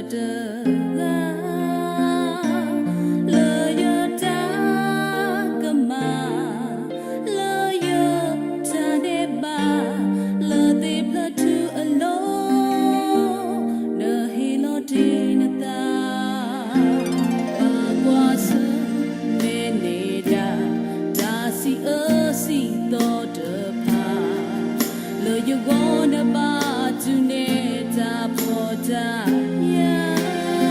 တဂၤ လၢယတၢ်ကမၣ်, လၢယတၢ်ဒဲးဘး, လၢသ့ၣ်ဖျၢၣ်ထူအလိၤ, နဟ့ၣ်လီၤတ့ၢ်နသး, ပာ်ကွၢ်ဆၢ မ့ၢ်န့ၢ်ဒၣ် တၢ်စံးအၢစံးသီတဖၣ်, လၢယဂီၢ် နဘၣ်တူၢ်န့ၢ်တၢ်ဖှီၣ်တၢ်ယာ်.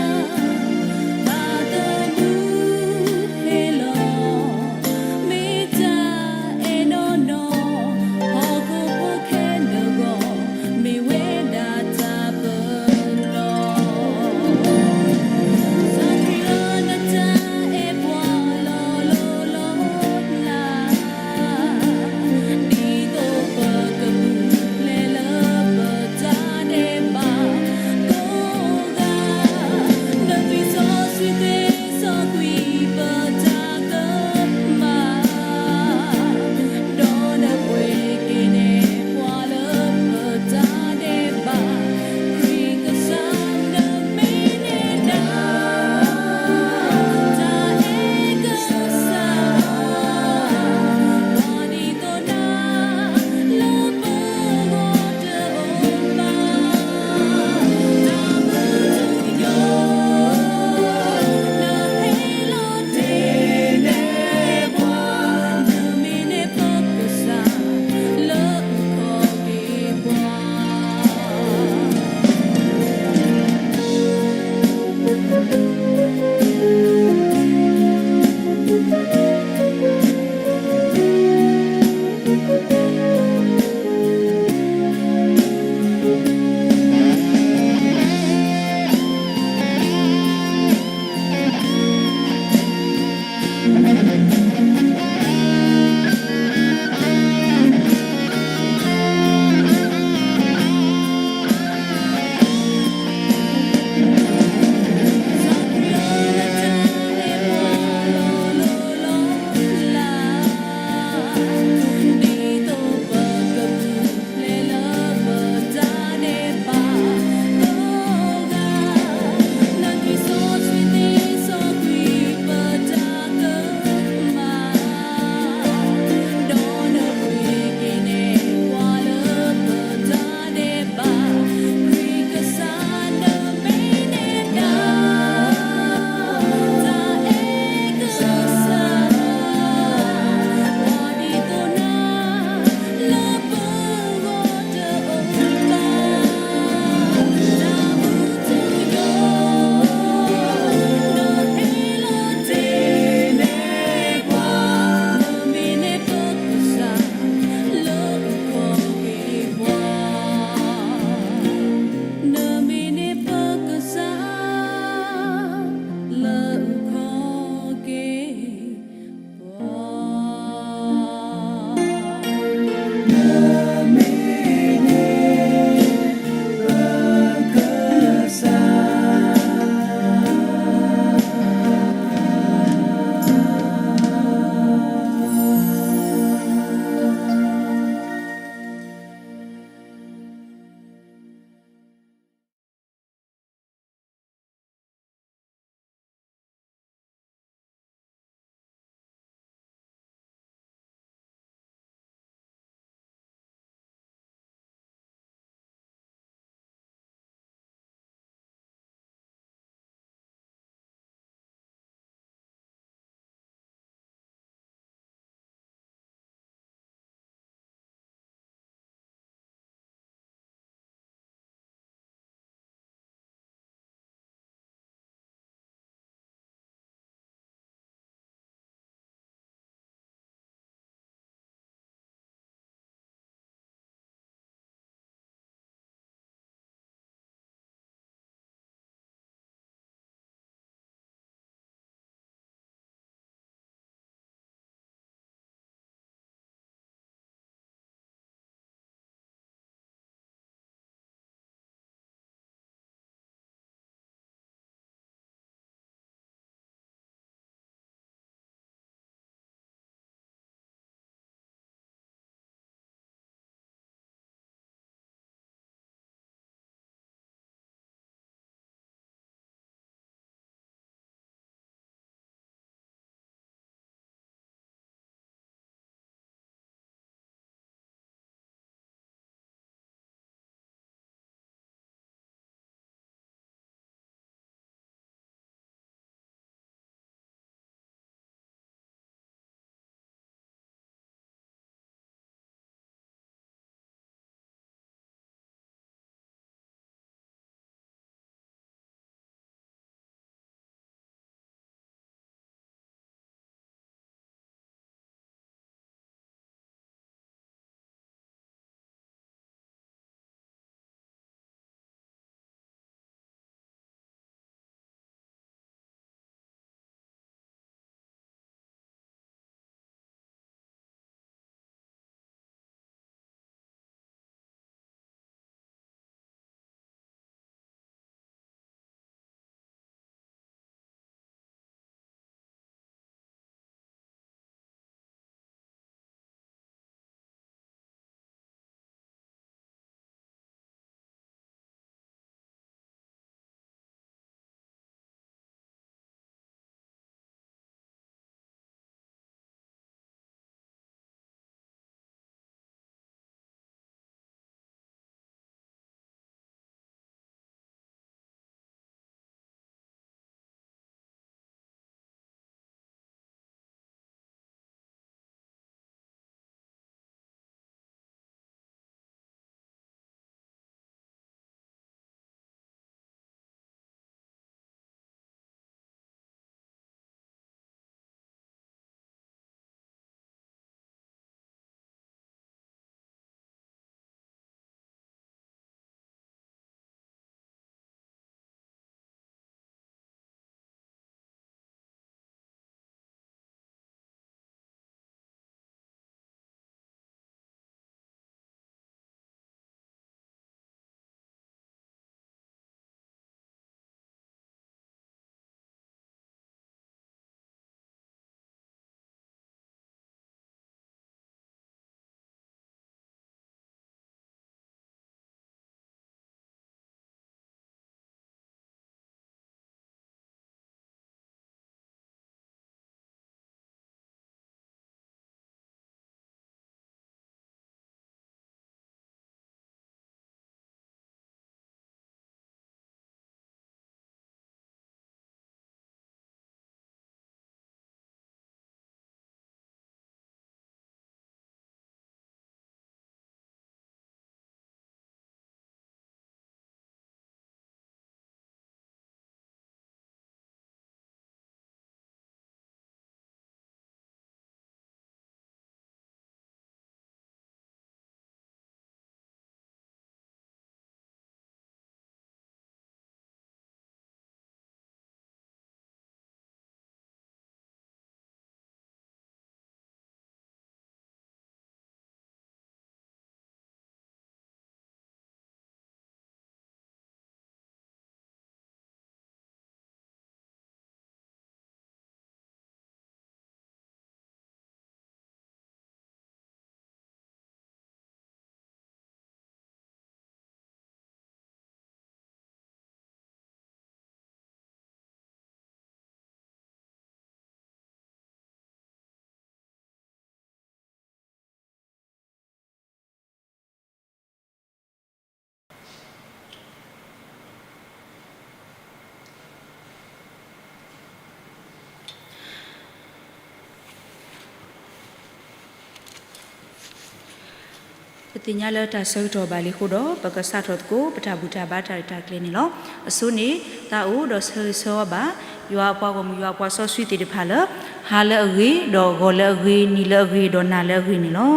ပသ့ၣ်ညါလၢတၢ်ဆၢကတီၢ်ဘၣ်လံအဃိဒီး ပကစးထီၣ်သကိး ပတၢ်ဘူၣ်တၢ်ဘါတၢ်ရဲၣ်တၢ်ကျဲၤန့ၣ်လီၤ. အဆိန့ၣ် သးအိၣ်ဒီးဆၢဂ့ၤဆၢဝါဘၣ် ယွၤအပှၤဂီၢ်မုၢ် ယွၤအပှၤစီဆှံသ့ၣ်တဖၣ်လၢ ဟါလၢအဂ့ၤ, ဒီးဂီၤလၢအဂ့ၤ, နံၤလၢအဂ့ၤ, ဒီးနၤလၢအဂ့ၤန့ၣ်လီၤ.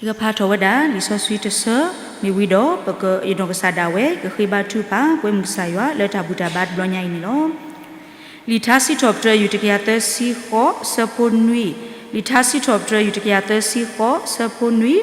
ယကဖးထီၣ်ဝဲဒၣ် လံာ်စီဆှံတဆၢ မ့ၢ်ဝံၤဒီး ပကယနီၢ်ကစၢ်ဒၣ်ဝဲ ကဃ့ဘါထုကဖၣ် ပကွဲမုၢ်ကစၢ်ယွၤ လၢတၢ်ဘူၣ်တၢ်ဘါတဘျီညါအံၤန့ၣ်လီၤ. လံာ်ထါစံးထီၣ်ပတြၢၤ ယူၢ်တကယၤသၢဆံဃိး ဆၢဖိနွံ, လံာ်ထါစံးထီၣ်ပတြၢၤ ယူၢ်တကယၤသၢဆံဃိး ဆၢဖိနွံ,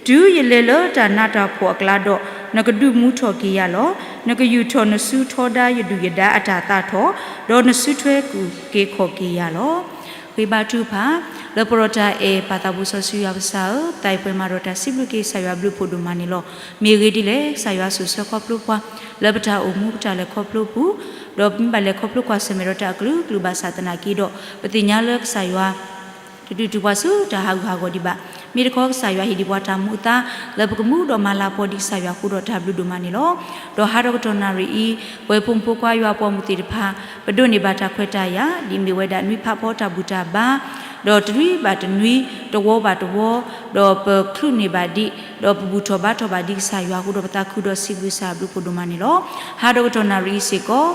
တုၤယလဲၤလၢတၢ်နးတၢ်ဖှီၣ်အကျါဒီး, နကဒုးမူထီၣ်က့ၤယၤလီၤ. နကယူာ်ထီၣ်နစုထီဒါယဒုၣ်ယဒါအတၢ်သးထီၣ်, ဒီးနစုထွဲက့ၤခီၣ်က့ၤယၤလီၤ. ဃ့ဘါထုကဖၣ်, လၢပရၤတၢ်အဲၣ်ပၢ်သးဘိစီဆှံယွၤပကစၢ်ဧၢ, ပသးအံၤပှဲၤမးဒီးတၢ်စံးဘျုးက့ၤကစၢ်ယွၤဘျုးဖှိၣ်ဒိၣ်မးန့ၣ်လီၤ. မ့ၢ်ဂ့ၢ်ဒ်လဲၣ်, ကစၢ်ယွၤစိာ်ဆှၢခီဖျိပှၤ လၢပတၢ်အိၣ်မူပတၢ်လဲၤခီဖျိပူၤ, ဒီးပမ့ၢ်ဘၣ်လဲၤခီဖျိကွၢ်ဆၢၣ်မဲာ်ဒီးတၢ်အကလုာ်ကလုာ်ဘၣ်ဆၣ်သနာ်က့ဒီး, ပသ့ၣ်ညါလၢကစၢ်ယွၤ တဒုးတုၤပှၤဆူတၢ်ဟးဂူာ်ဟးဂီၤဒံးဘၣ်. မ့ၢ်တခီကစၢ်ယွၤဟ့ၣ်ဒံးပှၤတၢ်မူအသါ လၢပကမူဒီးမၤလၤကပီၤဒံးကစၢ်ယွၤအဃိဒီးတၢ်ဘျုးဒိၣ်မးန့ၣ်လီၤ. ဒီးဟါဒီးကတီၢ်နၣ်ရံၣ်အံၤ, ပဝဲဖိမုၣ်ဖိခွါယွၤအပှၤမုၣ်သ့ၣ်တဖၣ်, ပဒိးန့ၢ်ဘၣ်တၢ်ခွဲးတၢ်ယာ် ဒ်မ့ၢ်ဝဲဒၣ်နွံဖးဖီတၢ်ဘူၣ်တၢ်ဘါ, ဒီးတနွံဘၣ်တနွံ, တဝီဘၣ်တဝီ, ဒီးပချုးန့ၢ်ဘၣ်ဒံး, ဒီးပဘူၣ်ထီၣ်ဘါထီၣ်ဘၣ်ဒံးကစၢ်ယွၤအဃိဒီး ပသးခုဒီးစံးဘျုးကစၢ်ယွၤဘျုးဖှိၣ်ဒိၣ်မးန့ၣ်လီၤ. ဟါဒီးကတီၢ်နၣ်ရံၣ်အံၤစ့ၢ်ကီး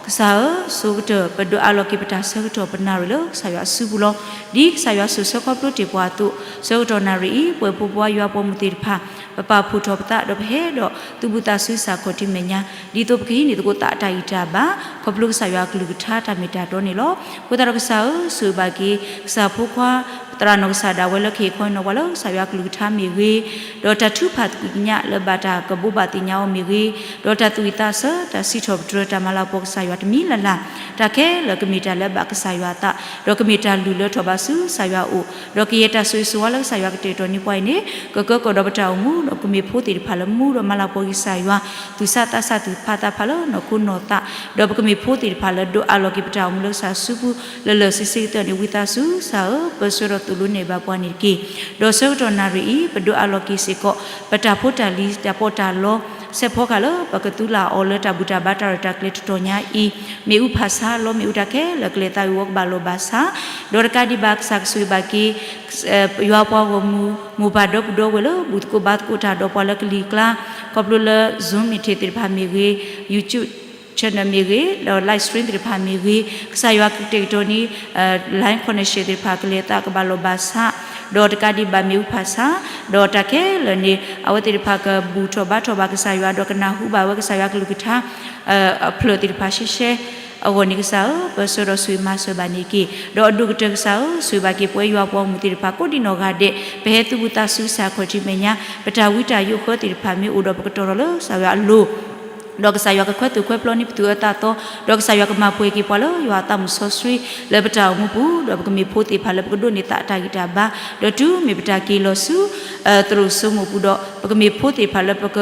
ကစၢ်ဧၢ, ဆိကတၢၢ် ပဒိးအးလီၤက့ၤပတၢ်ဆၢကတီၢ်ပနၣ်ရံၣ်လၢကစၢ်ယွၤအစုပူၤလီၤ. ဒ်ကစၢ်ယွၤစိာ်ဆှၢခီဖျိတ့ၢ်ပှၤအသိး, ဆၢကတီၢ်နၣ်ရံၣ်အံၤ ပဝဲဖိပှၤယွၤပှၤမုၣ်သ့ၣ်တဖၣ် ပပာ်ဖှိၣ်ထီၣ်ပသး ဒီးပဟဲဒီးသုးဘူးသးစူၤ ဆၢခီၣ်ထံးမဲာ်ညါ, ဒ်သိးပကဟံးန့ၢ်သကိးသးတၢ်ဂံၢ်တၢ်ဘါ ခီဖျိကစၢ်ယွၤအကလုၢ်ကထါတၢ်မ့ၢ်တၢ်တီန့ၣ်လီၤ. အဃိသတးဒီးကစၢ်ဧၢ, ဆိၣ်ဂ့ၤဘၣ်က့ၤ ကစၢ်ဖိခွါ သရၣ်နီၢ်ကစၢ်ဒၣ်ဝဲလၢကဟ့ၣ်ခီဟ့ၣ်နီၤပှၤလၢကစၢ်ယွၤအကလုၢ်ကထါမ့ၢ်ဂ့ၤ, ဒီးတၢ်ထုကဖၣ်သ့ၣ်ညါလၢဘၣ်တၢ်ကဘိးဘၣ်သ့ၣ်ညါအီၤမ့ၢ်ဂ့ၤ, ဒီးတၢ်သူၣ်ဝံၣ်သးဆၢ တၢ်စံးထီၣ်ပတြၢၤ တၢ်မၤလၤကပီၤကစၢ်ယွၤတမံၤလၢ်လၢ်, တၢ်ခဲလၢာ်ကမ့ၢ်တၢ်လၢဘၣ်ကစၢ်ယွၤအသး, ဒီးကမ့ၢ်တၢ်လုၢ်လၢထီၣ်ဘးဆူကစၢ်ယွၤအအိၣ်, ဒီးကယဲၢ်တၢ်ဆိၣ်ဂ့ၤဆိၣ်ဝါလၢကစၢ်ယွၤကတဲာ်ကတီၤန့ၢ်ပှၤအံၤန့ၣ် ကကၢကီၢ်ဒီးပတၢ်အိၣ်မူ, ဒီးပကမ့ၢ်ဖိသ့ၣ်တဖၣ်လၢမူဒီးမၤလၤကပီၤက့ၤကစၢ်ယွၤ, သူၣ်ဆးသးဆး သူၣ်ဖးသးဖးလၢနီၢ်ခိနီၢ်သး, ဒီးပကမ့ၢ်ဖိသ့ၣ်တဖၣ်လၢဒိးအးလီၤက့ၤပတၢ်အိၣ်မူလၢကစၢ်စုပူၤ လၢာ်လၢာ်ဆ့ဆ့ကတၢၢ်န့ၣ် ဝံသးစူၤကစၢ်ဧၢ, ပၢဆှၢဒီးသိၣ်လိနဲၣ်ဘၣ်ပှၤန့ၣ်တက့ၢ်. ဒီးဆၢကတီၢ်နၣ်ရံၣ်အံၤ ပဒိးအးလီၤက့ၤစ့ၢ်ကီး ပတၢ်ဖိတၢ်လံၤ တၢ်ပီးတၢ်လီ စဲးဖီကဟၣ်လၢပကသူလၢ်အီၤလၢတၢ်ဘူၣ်တၢ်ဘါတၢ်ရဲၣ်တၢ်ကျဲၤတတီၤညါအံၤ, မ့ၣ်အူဖးဆါ လီမ့ၣ်အူတၢ်ခဲလၢာ်ကလဲၤသးဂ့ၤဝီကဘၣ်လိာ်ဘၣ်ဆါ, ဒီးတကးဒံးဘၣ်ကစၢ်ကဆိၣ်ဂ့ၤဘၣ်က့ၤ ယွၤပှၤဂီၢ်မုၢ် မိၢ်ပၢ်ဒီပုၢ်ဒီဝဲၢ်လၢ ဘူၣ်သကိးဘါသကိးတၢ်ဒီးပှၤလၢကလံၤကျါ, ခီဖျိလၢ Zoom meeting သ့ၣ်တဖၣ်မ့ၢ်ဂ့ၤ, YouTube channel မ့ၢ်ဂ့ၤ, ဒီး live stream သ့ၣ်တဖၣ်မ့ၢ်ဂ့ၤ, ကစၢ်ယွၤကတဲာ်ကတီၤန့ၢ် line connection သ့ၣ်တဖၣ်ကလဲၤသးကဘၣ်လိာ်ဘၣ်ဆါ, ဒီးတကးဒံးဘၣ်မ့ၣ်အူဖးဆါ, ဒီးတၢ်ခဲလၢာ်န့ၣ် အဝဲသ့ၣ်တဖၣ်ကဘူၣ်ထီၣ်ဘါထီၣ်ဘၣ်ကစၢ်ယွၤ ဒီးကနၢ်ဟူဘၣ်ဝဲကစၢ်ယွၤကလုၢ်ကထါ အဖျၢၣ်သ့ၣ်တဖၣ်ရှဲရှဲ အဂီၢ်န့ၣ်ကစၢ်ဧၢ, ပၢဆှၢဒီးဆိၣ်ဂ့ၤမၤစၢၤဘၣ်န့ၣ်တက့ၢ်. ဒီးအဒိၣ်ကတၢၢ်ကစၢ်ဧၢ, ဆိၣ်ဂ့ၤဘၣ်က့ၤပဝဲယွၤပှၤဂီၢ်မုၢ်သ့ၣ်တဖၣ် ကိးဒံးနီၢ်ဂၤဒဲး, ပဟဲသုးဘူးသးစူၤကစၢ်ခီၣ်ထံးမဲာ်ညါ, ပတၢ်ဝံတၢ်ယိးဃၢသ့ၣ်တဖၣ်မ့ၢ်အိၣ်ဒီးပကတီၤထီၣ်လၢကစၢ်ယွၤအလိၤ ဒီးကစၢ်ယွၤကခွဲသိၣ်ခွဲပျီန့ၢ်ပသူၣ်အၢသးသီ, ဒီးကစၢ်ယွၤကမၤပှဲၤက့ၤပှၤလၢယွၤအသးမုာ်စီဆှံ လၢပတၢ်အိၣ်မူပူၤ, ဒီးပကမ့ၢ်ဖိသ့ၣ်တဖၣ်လၢပကဒိးန့ၢ်သးအတၢ်ဂံၢ်တၢ်ဘါ, ဒီးတုၤမ့ၢ်ပတၢ်က့ၤလီၤဆူ သရိာ်စိမိၢ်ပူၤဒီး ပကမ့ၢ်ဖိသ့ၣ်တဖၣ်လၢပက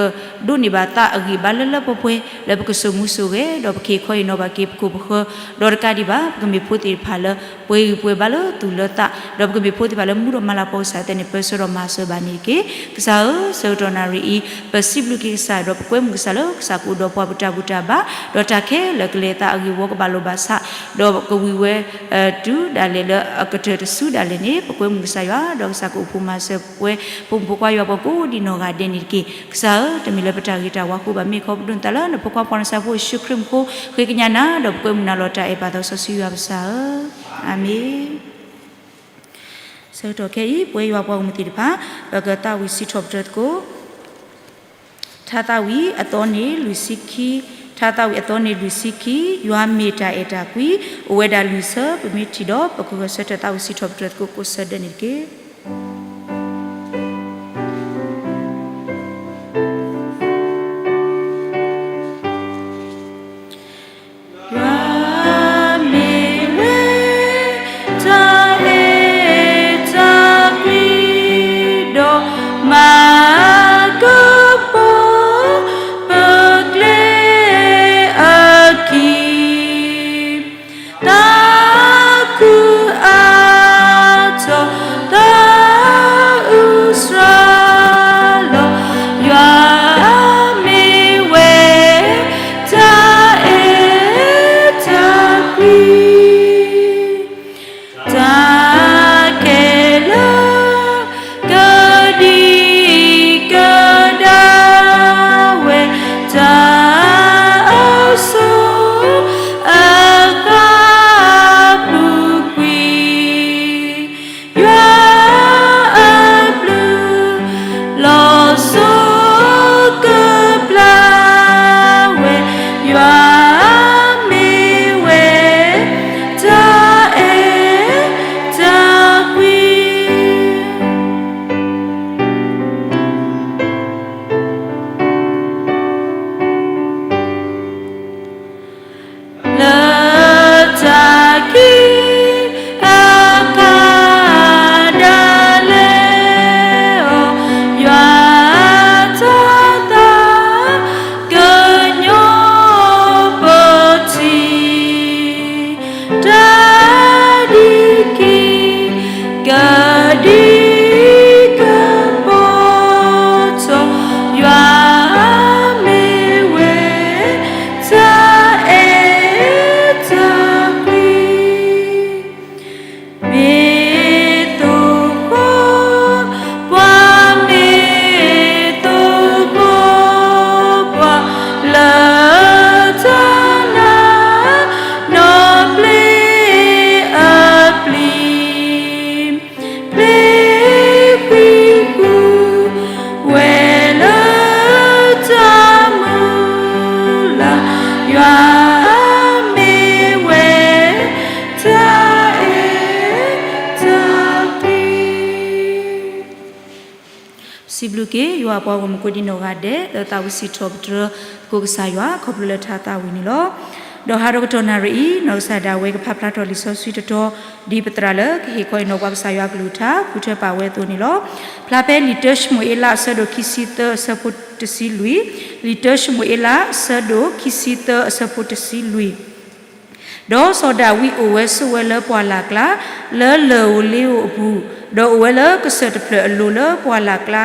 ဒိးန့ၢ်ဘၣ်သးအဂံၢ်ဘါလၢလၢပှဲၤပှဲၤ လၢပကစိာ်မူစိာ်ဂဲၤ, ဒီးပကဟ့ၣ်ခီဟ့ၣ်နီၤဘၣ်က့ၤပခိၣ်ပဃၢၤ, ဒီးတကးဒံးဘၣ် ပကမ့ၢ်ဖိသ့ၣ်တဖၣ်လၢ ပှဲၤဂံၢ်ပှဲၤဘါလၢသူၣ်လၢသး, ဒီးပကမ့ၢ်ဖိသ့ၣ်တဖၣ်လၢမူဒီးမၤလၤကပီၤကစၢ်အသးန့ၣ် ပၢဆှၢဒီးမၤစၢၤဘၣ်န့ၣ်တက့ၢ်. ကစၢ်ဧၢ, ဆၢကတီၢ်နၣ်ရံၣ်အံၤ ပစံးဘျုးက့ၤကစၢ် ဒီးပကွဲမုာ်ကစၢ်လၢကစၢ်ကအိၣ်ဒီးပှၤပတၢ်ဘူၣ်တၢ်ဘါ, ဒီးတၢ်ခဲလၢာ်ကလဲၤသးအဂ့ၢ်ဝီကဘၣ်လိာ်ဘၣ်ဆါ, ဒီးကဝံၤဝဲ တုၤဒၣ်လဲာ်လၢအကတၢၢ်တစုဒၣ်လဲာ်န့ၣ် ပကွဲမုာ်ကစၢ်ယွၤ ဒီးကစၢ်ကအိၣ်ဖိမၤစၢၤပဝဲ ဖိမုၣ်ဖိခွါယွၤပှၤကိးဒံးနီၢ်ဂၤဒဲးန့ၣ်တက့ၢ်. ကစၢ်ဧၢ, တမ့ၢ်လၢပတၢ်ဂ့ၤတၢ်ဝါအဃိဘၣ်, မ့ၢ်ခီပဒိးနသးလၢနဖိခွါပှၤနဆၣ်ဖိယ့ၣ်ၡူးခရံာ်အမံၤအဃိ ဃ့ကညးနၤ ဒီးပကွဲမုာ်နၤလီၤတၢ်အဲၣ်ပၢ်သးစီဆှံယွၤပကစၢ်ဧၢ, အၤမ့ၣ်. ဆၢကတီၢ်ခဲအံၤ ပဝဲယွၤပှၤဂီၢ်မုၢ်သ့ၣ်တဖၣ် ပကသးဝံၣ်စံးထီၣ်ပတြၢၤသကိး ထါသးဝံၣ်အသီန့ၣ်လွံၢ်ဆံခံ, ထါသးဝံၣ်အသီန့ၣ်လွံၢ်ဆံခံ, ယွၤမ့ၢ်တၢ်အဲၣ်တၢ်ကွံ, အိၣ်ဝဲဒၣ်လွံၢ်ဆၢ, ပမ့ၢ်ထံၣ်ဒီး ပကဂဲၤဆၢထၢၣ်သးဝံၣ်စံးထီၣ်ပတြၢၤသကိးကိးဆၢဒဲးန့ၣ်တက့ၢ်. ယွၤမ့ၢ်ဝဲ တၢ်အဲၣ်တၢ်ကွံ, ဒီးမၤကပီၤ ပကျဲအခံ, တၢ်ကူအါထီၣ်, တၢ် ယွၤမ့ၢ်ဝဲတၢ်အဲၣ်တၢ်ကွံ စံးဘျုးက့ၤ ယွၤအပှၤဂီၢ်မုၢ်ကိးဒံနီၢ်ဂၤဒဲး လၢသးဝံၣ်စံးထီၣ်ပတြၢၤသကိးကစၢ်ယွၤ ခီဖျိလၢထါသးဝံၣ်န့ၣ်လီၤ. ဒီးဟါဒီကတီၢ်နၣ်ရံၣ်အံၤ နီၢ်ကစၢ်ဒၣ်ဝဲကဖးဖျါထီၣ်လံာ်စီဆှံတတီၤ ဒ်ပသရၣ်လၢကဟ့ၣ်ခီအံၤနီၣ်ပှၤကစၢ်ယွၤအကလုၢ်ကထါ ဃုထၢပာ်ဝဲအသိးန့ၣ်လီၤ. ဖျါဖဲလံာ်တၢၡမူၤအ့လးအဆၢဒိၣ်ခံဆံသၢအဆၢဖိတဆံလွံၢ်, လံာ်တၢၡမူၤအ့လး အဆၢဒိၣ်ခံဆံသၢအဆၢဖိတဆံလွံၢ် ဒီးစီၤဒၤဝံးအိၣ်ဝဲဆိးဝဲလၢပှၢ်လၢ်ကျါ လၢလၢၢ်ဧိၤလ့ဧိၤအပူၤ, ဒီးအိၣ်ဝဲလၢကစၢၢ်တဖျၢၣ်အလိၤလၢပှၢ်လၢ်ကျါ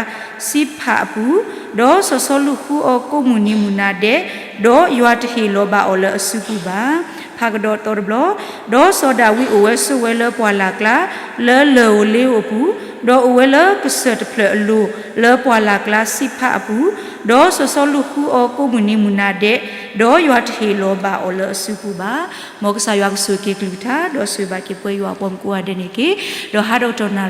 စံးဖးအပူၤ, ဒီးစီၤစီလူးဃုအီၤကိးမုၢ်နံၤမုၢ်နၤဒဲး, ဒီးယွၤတဟ့ၣ်လီၤဘၣ်အီၤလၢအစုပူၤဘၣ်. ဖးကဒီးသီတဘျီ, ဒီးစီၤဒၤဝံးအိၣ်ဝဲဆိးဝဲလၢပှၢ်လၢ်ကျါ လၢလၢၢ်ဧိၤလ့ဧိၤအပူၤ, ဒီးအိၣ်ဝဲလၢကစၢၢ်တဖျၢၣ်အလိၤလၢပှၢ်လၢ်ကျါစံးဖးအပူၤ, ဒီးစီၤစီလူးဃုအီၤကိးမုၢ်နံၤမုၢ်နၤဒဲး, ဒီးယွၤတဟ့ၣ်လီၤဘၣ်အီၤလၢအစုပူၤဘၣ်. မ်ကစၢ်ယွၤကဆိၣ်ဂ့ၤက့ၤကလုၢ်ကထါ ဒီးဆိၣ်ဂ့ၤဘၣ်က့ၤပဝဲယွၤအပှၤမုၣ်ကိးဂၤဒဲးန့ၣ်တက့ၢ်. ဒီးဟါဒီကတီၢ်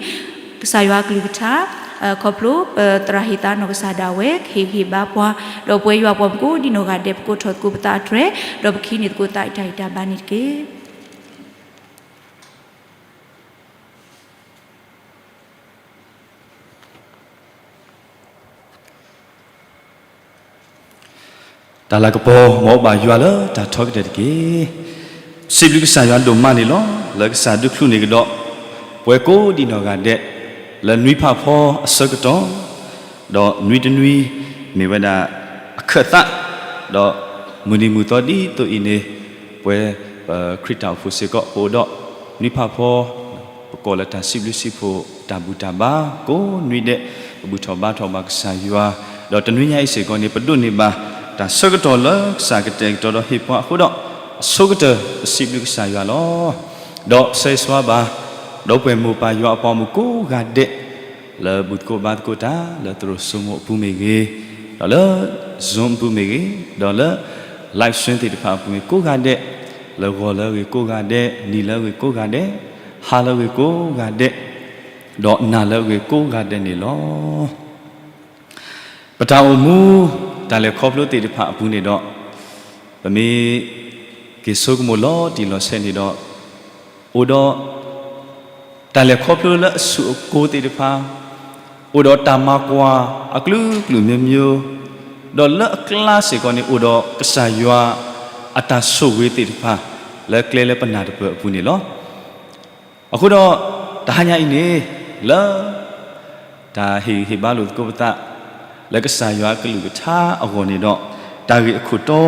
နၣ်ရံၣ်အံၤ ကစၢ်ယွၤအကလုၢ်ကထါ ခီဖျိပသရၣ်ဟ့ၣ်သါနီၢ်ကစၢ်ဒၣ်ဝဲ ကဟ့ၣ်ဂံၢ်ဘါပှၤ, ဒီးပဝဲယွၤအပှၤမုၣ်ကိးဒံနီၢ်ဂၤဒဲး ပကိးထီၣ်သကိးပသးအတြဲၤ, ဒီးပကဟံးန့ၢ်သကိးသးအတၢ်ဂံၢ်တၢ်ဘါန့ၣ်တက့ၢ်. တၢ်လၤကပီၤ မ်အအိၣ်ဘၣ်ယွၤလၢတၢ်ထီကတၢၢ်တက့ၢ်. စံးဘျုးကစၢ်ယွၤဒိၣ်မးန့ၣ်လီၤ. လၢကစၢ်ဒုးချုးန့ၢ်ကဒီး ပဝဲကိးဒံနီၢ်ဂၤဒဲး လၢနွံဖးဖီအဆၢကတီၢ်, ဒီးနွံတနွံ မ့ၢ်ဝဲဒၣ်အခၢၣ်သး, ဒီးမုၢ်နံၤမုၢ်သီဒ်သိးအံၤန့ၣ် ပဝဲ ပခရံာ်တၢ်အိၣ်ဖှိၣ်စ့ၢ်ကီး ပအိၣ်ဒီး နွံဖးဖီ ပကိးလၢတၢ်စံးဘျုးစံးဖှိၣ်တၢ်ဘူၣ်တၢ်ဘါ ကိးနွံဒဲး, ပဘူၣ်ထီၣ်ဘါထီၣ်ဘၣ်ကစၢ်ယွၤ, ဒီးတနွံညါအံၤစ့ၢ်ကီးန့ၣ် ပဒိးန့ၢ်ဘၣ် တၢ်ဆၢကတီၢ်လၢကစၢ်ကတဲာ်ကတီၤဒီးဟ့ၣ်ပှၤအဃိဒီး အဆိကတၢၢ် ပစံးဘျုးကစၢ်ယွၤလီၤ. ဒီးဆၢဂ့ၤဆၢဝါဘၣ် ဒီပုၢ်ဝဲၢ်မိၢ်ပၢ်ယွၤအပှၤမုၣ်ကိးဂၤဒဲး လၢဘူၣ်သကိးဘါသကိးတၢ် လၢသရိာ်စိမိၤအပူၤမ့ၢ်ဂ့ၤ, ဒီးလၢ Zoom အပူၤမ့ၢ်ဂ့ၤ, ဒီးလၢ live stream သ့ၣ်တဖၣ်အပူၤမ့ၢ်ကိးဂၤဒဲး, လၢဂီၤလၢအဂ့ၤကိးဂၤဒဲး, နံၤလၢအဂ့ၤကိးဂၤဒဲး, ဟါလၢအဂ့ၤကိးဂၤဒဲး, ဒီးနၤလၢအဂ့ၤကိးဂၤဒဲးန့ၣ်လီၤ. ပတၢ်အိၣ်မူ တၢ်လဲၤခီဖျိသ့ၣ်တဖၣ်အပူၤန့ၣ်ဒီး ပမ့ၢ်က့ၤဆိကမိၣ်လီၤတံၢ်လီၤဆဲးန့ၣ်ဒီး အိၣ်ဒီး တၢ်လဲၤခီဖျိလၢအဆူၣ်အကိၤသ့ၣ်တဖၣ်, အိၣ်ဒီးတၢ်မၤကွၢ်အကလုာ်ကလုာ်မျိုးမျိုး, ဒီးလၢအကျါစ့ၢ်ကီးန့ၣ် အိၣ်ဒီးကစၢ်ယွၤအတၢ်ဆိၣ်ဂ့ၤသ့ၣ်တဖၣ် လၢကျဲလၢပနၢ်တပၢၢ်အပူၤန့ၣ်လီၤ. အဃိဒီး တဟါညါအံၤန့ၣ် လၢ တၢ်ဟ့ၣ်ဂံၢ်ဟ့ၣ်ဘါလိာ်သကိးပသး လၢကစၢ်ယွၤအကလုၢ်ကထါအဂီၢ်န့ၣ်ဒီး တၢ်ဂ့ၢ်အခိၣ်တီ